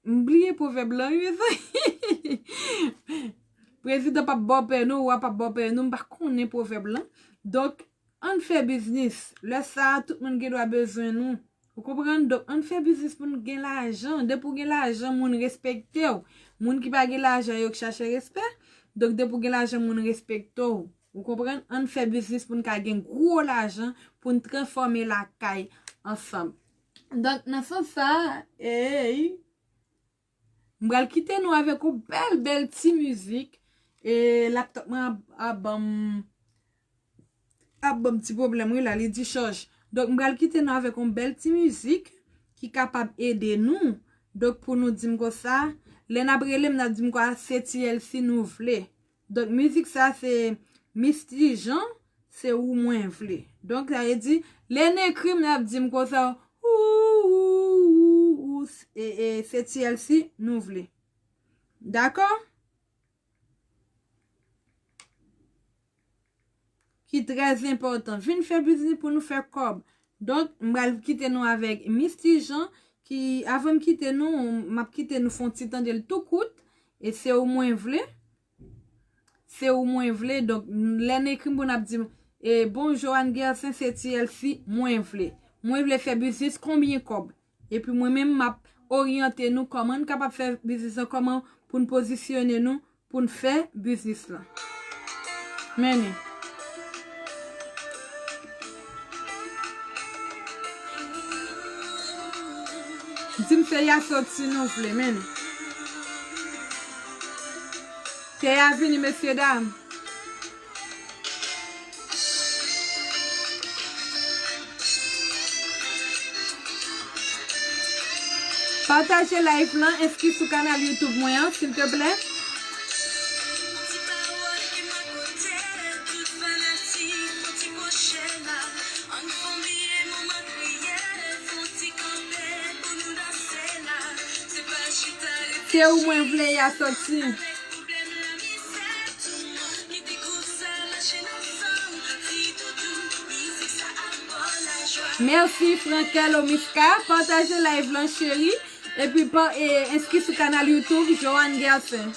M bliye pwovèb lan, wi, mezanmi. Prezidan p ap bòpè nou, w ap ap bòpè nou, m pa konnen pwovèb lan. Donk, ann fè biznis. Lè sa a, tout moun gen dwa bezwen nou. Ou konprann? Donk, ann fè biznis pou n gen lajan. Depi w gen lajan, moun respekte w. Moun ki pa gen lajan, yo k chache respè. Donk, depi w gen lajan, moun respekte w. Ou konprann? Ann fè biznis pou n ka gen gwo lajan, pou n transfòme lakay ansanm. Donk, nan sans sa, ey, m pral kite nou avèk yon bèl, bèl ti mizik. E laptop mwen ap, ap ban m, ap ban m ti pwoblèm, wi, la, li dichòj. Donk, m pral kite nou avèk yon bèl ti mizik ki kapab ede nou. Donk, pou nou di m konsa, lè n ap rele m, n ap di m konsa, se T L C nou vle. Donk, mizik sa se Misty Jean, se ou mwen vle. Donk, sa vle di, lè n ekri m, n ap di m konsa, ou, ou, ou, ou, e, e, se T L C nou vle. Dakò? Ki trè enpòtan. Vin fè biznis pou nou fè kòb. Donk, m pral kite nou avèk Misty Jean, ki, avan m kite nou, m ap kite nou fè yon ti tande l tou kout, e se ou mwen vle. Se ou mwen vle. Donk, lè n ekri m pou n ap di m, e, bonjou Anne Gerson, se T L C mwen vle. Mwen vle fè biznis, konbyen kòb? Epi mwen menm, m ap oryante nou kòman n kapab fè biznis lan, kòman pou n pozisyone nou pou n fè biznis lan. Men li. Di m se y a soti nou vle, men li. Te y a vini, mesye dam. Pataje live lan, enskri sou kanal YouTube mwen an, silteplè. Se ou mwen vle y a soti. Mèsi Frankel Omiska. Pataje live lan cheri. Epi pa, e, enskri sou kanal YouTube Joanne Gerson.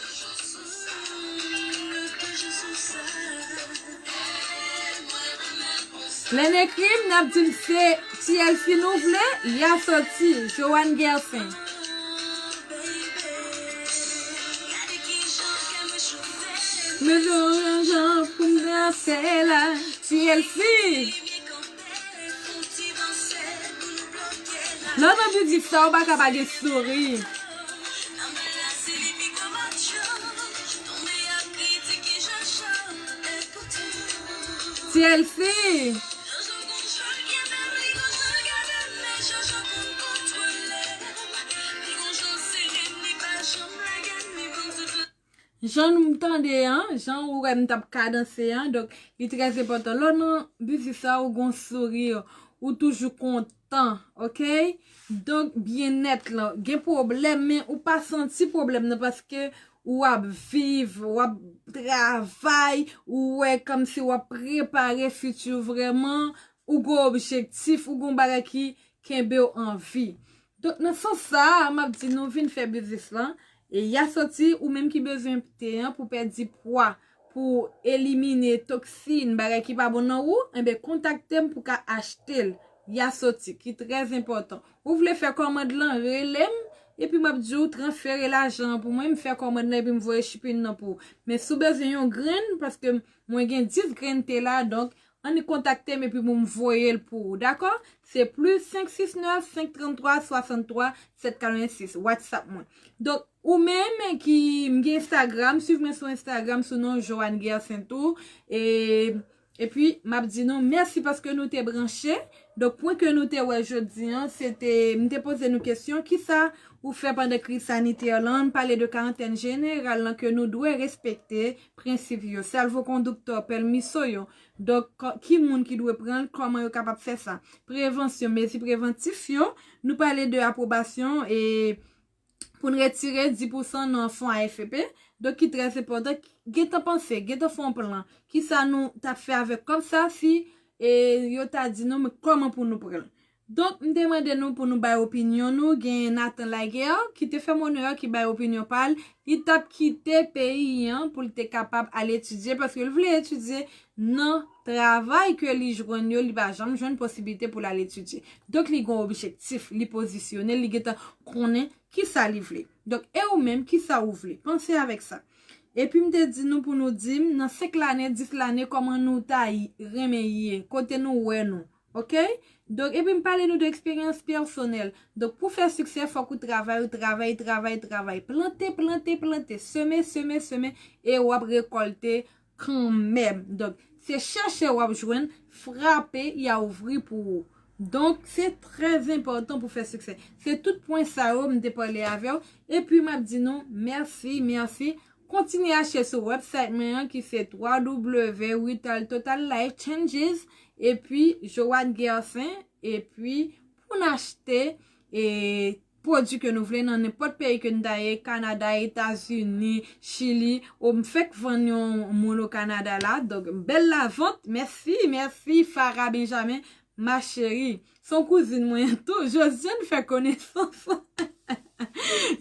Lè n ekri m, n ap di m se T L C nou vle, y a soti Joanne Gerson. Men jan pou m danse la, T L C. Lè w nan mizik sa, ou pa ka pa gen souri. T L C. Jan nou tande an, jan ou wè m t ap kadanse an, donk li trè enpòtan. Lè w nan mizik sa, ou gon souri, ou toujou kontan, ok? Donk, byennèt lan, gen pwoblèm, men ou pa santi pwoblèm nan paske ou ap viv, w ap travay, ou wè kòmsi w ap prepare fiti w vrèman, ou gon objektif, ou gon bagay ki kenbe w an vi. Donk, nan sans sa a, m ap di nou vin fè biznis lan. E y a soti, ou menm ki bezwen te an pou pèdi pwa, pou elimine toksin, bagay ki pa bon nan ou, enben kontakte m pou ka achte l. Y a soti, ki trè enpòtan. Ou vle fè kòmand lan, rele m, epi m ap di w transfere lajan an pou mwen, m fè kòmand lan epi m voye shipping nan pou ou. Men si w bezwen yon grenn, paske mwen gen dis grenn te la, donk annik kontakte m epi pou m voye l pou ou, dakò? Se plis senk sis nèf, senk trant twa, swasann twa, sèt katrevensis, WhatsApp mwen. Donk, ou menm ki m gen Instagram, swiv mwen sou Instagram sou non Joanne Gerson tou. E, epi, m ap di nou mèsi paske nou te branche. Donk, pwen ke nou te wè jodi an, se te, m te poze nou kesyon, kisa ou fè pandan kriz sanitè lan, n pale de karantèn jeneral lan ke nou dwe respekte prensip yo, salvoconductor, permiso yo. Donk, kò- ki moun ki dwe pran l, kòman yo kapab fè sa? Prevansyon, mezi prevantif yo, nou pale de apwobasyon e pou n retire dis pousan nan fon A F P. Donk, ki trè enpòtan, gentan panse, gentan fè yon plan. Kisa nou t ap fè avèk kòb sa si e yo ta di nou, men kòman pou nou pran l? Donk, m te mande nou pou nou bay opinyon nou. Gen Nathan Laguerre, ki te fè m onè ki bay opinyon pa l. Li t ap kite peyi an pou l te kapab al etidye, paske l vle etidye nan travay ke li jwenn yo, li pa janm jwenn posiblite pou l al etidye. Donk, li gen objektif, li pozisyone, li gentan konnen kisa li vle. Donk, e ou menm, kisa ou vle? Panse avèk sa. Epi m te di nou pou nou di m, nan senk lane, dis lane, kòman nou ta y- renmen ye, kote nou wè nou. Ok? Donk, epi m pale nou de eksperyans pèsonèl. Donk, pou fè siksè, fòk ou travay, ou travay, travay, travay. Plante, plante, plante. Seme, seme, seme. E w ap rekòlte kanmenm. Donk, se chèche w ap jwenn, frape, y a ouvri pou ou. Donk, se trè enpòtan pou fè siksè. Se tout pwen sa yo m te pale avè w. Epi, m ap di nou, mèsi, mèsi. Kontinye achte sou website mwen an ki se w w w Retail Total Life Changes epi Joanne Gerson epi pou n achte e pwodui ke nou vle nan nenpòt peyi ke n ta ye, Kanada, Etazini, Chili. O, m fèk vann yon moun o Kanada la. Donk, bèl lavant. Mèsi, mèsi, Farah Benjamin, ma chérie. Se yon kouzin mwen tou. Jodi a n fè konesans.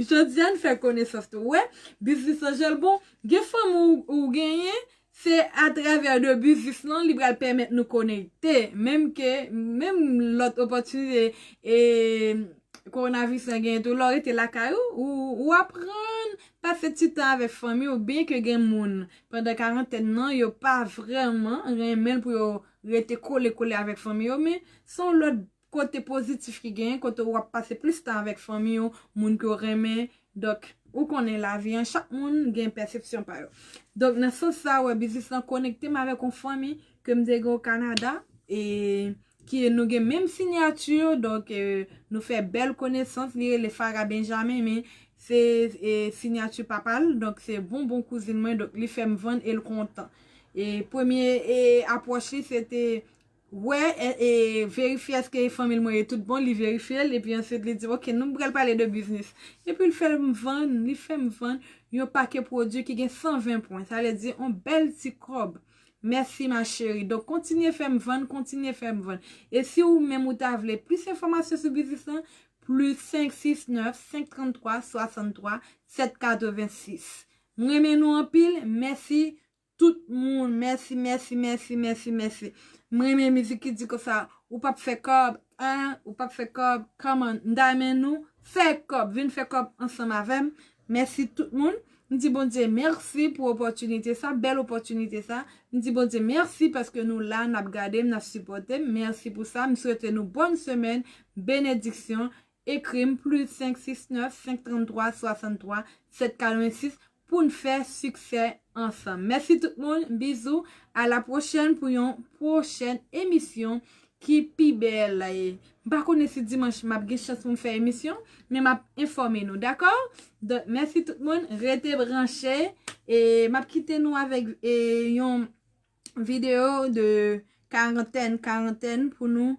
Jodi a n fè konesans tou. Wè, biznis Angel bon. Gen fanmi ou, ou genyen, se atravè de biznis lan, li pral pèmèt nou konekte. Menm ke, menm lòt opòtinite, e, kowonaviris lan genyen tou, lè w rete lakay ou, ou, ou aprann pase ti tan avèk fanmi w, byen ke gen moun, pandan karantèn nan, yo pa vrèman renmen l pou yo rete kole kole avèk fanmi yo, men se yon lòt kote pozitif ki genyen, kote w ap pase plis tan avèk fanmi w, moun ke w renmen. Donk, ou konnen lavi an, chak moun gen pèsepsyon pa yo. Donk, nan sans sa, wè, biznis lan konekte m avèk yon fanmi ke m te gen o Kanada, e ki nou gen menm siyati, donk, e, nou fè bèl konesans, li rele Farah Benjamin, men se, e, siyati papa l, donk se bon, bon kouzin mwen, donk li fè m vann e l kontan. E premye, e, apwòch li, se te wè, e, e, verifye èske fanmi l mwen yo tout bon, li verifye l, epi answit li di, "Ok, nou pral pale de biznis." Epi l fè m vann, li fè m vann yon pakè pwodui ki gen san ven pwen, sa vle di yon bèl ti kòb. Mèsi, ma chérie. Donk, kontinye fè m vann, kontinye fè m vann. E si ou menm ou ta vle plis enfòmasyon sou biznis lan, plis senk sis nèf, senk trant twa, swasant twa, sèt katrevensis. M renmen nou anpil. Mèsi tout moun. Mèsi, mèsi, mèsi, mèsi, mèsi. M renmen mizik ki di konsa, ou p ap fè kòb, en, ou p ap fè kòb, come on, m ta renmen nou fè kòb, vin fè kòb ansanm avè m. Mèsi tout moun. M di Bondye mèsi pou opòtinite sa, bèl opòtinite sa. M di Bondye mèsi paske nou la, n ap gade m, n ap sipòte m. Mèsi pou sa. M swete nou bòn semèn, benediksyon. Ekri m plis senk sis nèf, senk trant twa, swasant twa, sèt katrevensis pou n fè siksè ansanm. Mèsi tout moun, bizou, a la pwochèn pou yon pwochèn emisyon ki pi bèl. M pa konnen si dimanch m ap gen chans pou m fè emisyon, men m ap enfòme nou, dakò? Donk, mèsi tout moun, rete branche, e m ap kite nou avèk e, yon videyo de karantèn, karantèn pou nou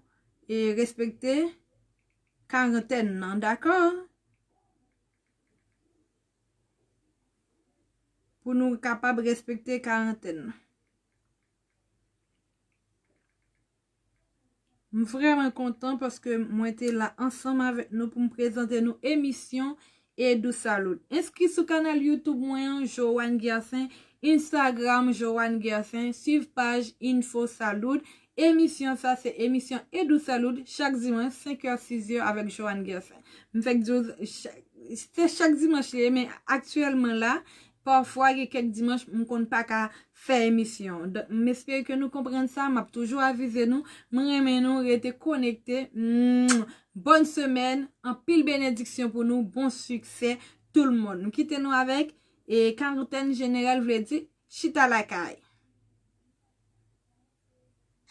e, respekte karantèn nan, dakò? Pou nou kapab respekte karantèn nan. M vrèman kontan paske mwen te la ansanm avèk nou pou m prezante nou emisyon Edou Salud. Enskri sou kanal YouTube mwen an, Joanne Gersin, Instagram Joanne Gersin, swiv paj Info Salud. Emisyon sa se emisyon Edou Salud chak dimanch senk è, sis è avèk Joanne Gersin. M fèk di w, se chak dimanch li ye, men aktyèlman la, pafwa gen kèk dimanch m konn pa ka fè emisyon. Donk, m espere ke nou konprann sa, m ap toujou avize nou, m renmen nou rete konekte. Mwah. Bòn semèn, anpil benediksyon pou nou, bon siksè tout le monde. M kite nou avèk e karantèn jeneral vle di chita lakay.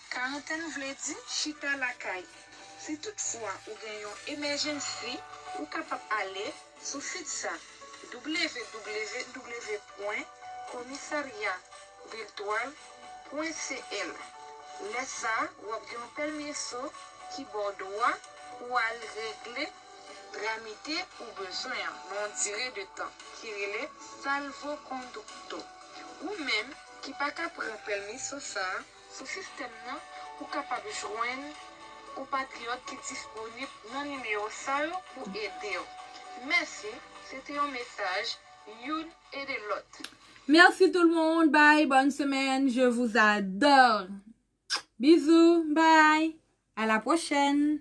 Karantèn vle di chita lakay. Si toutfwa ou gen yon emèjensi, ou kapab ale sou sit sa, w w w pwen komisarya viltwal pwen c l. Lè sa a, w ap gen yon pèlmiso ki ba w dwa pou w al regle, tramite ou bezwen an nan yon dire de tan ki rele salvoconducto. Ou menm ki pa ka pran pèlmiso sa a, sou sistèm nan, ou kapab jwenn konpatriyòt ki disponib nan nimewo sa yo pou ede w. Mèsi, se te yon mesaj youn e de lòt. Merci tout le monde, bye, bonne semaine, je vous adore. Bisous, bye, à la prochaine.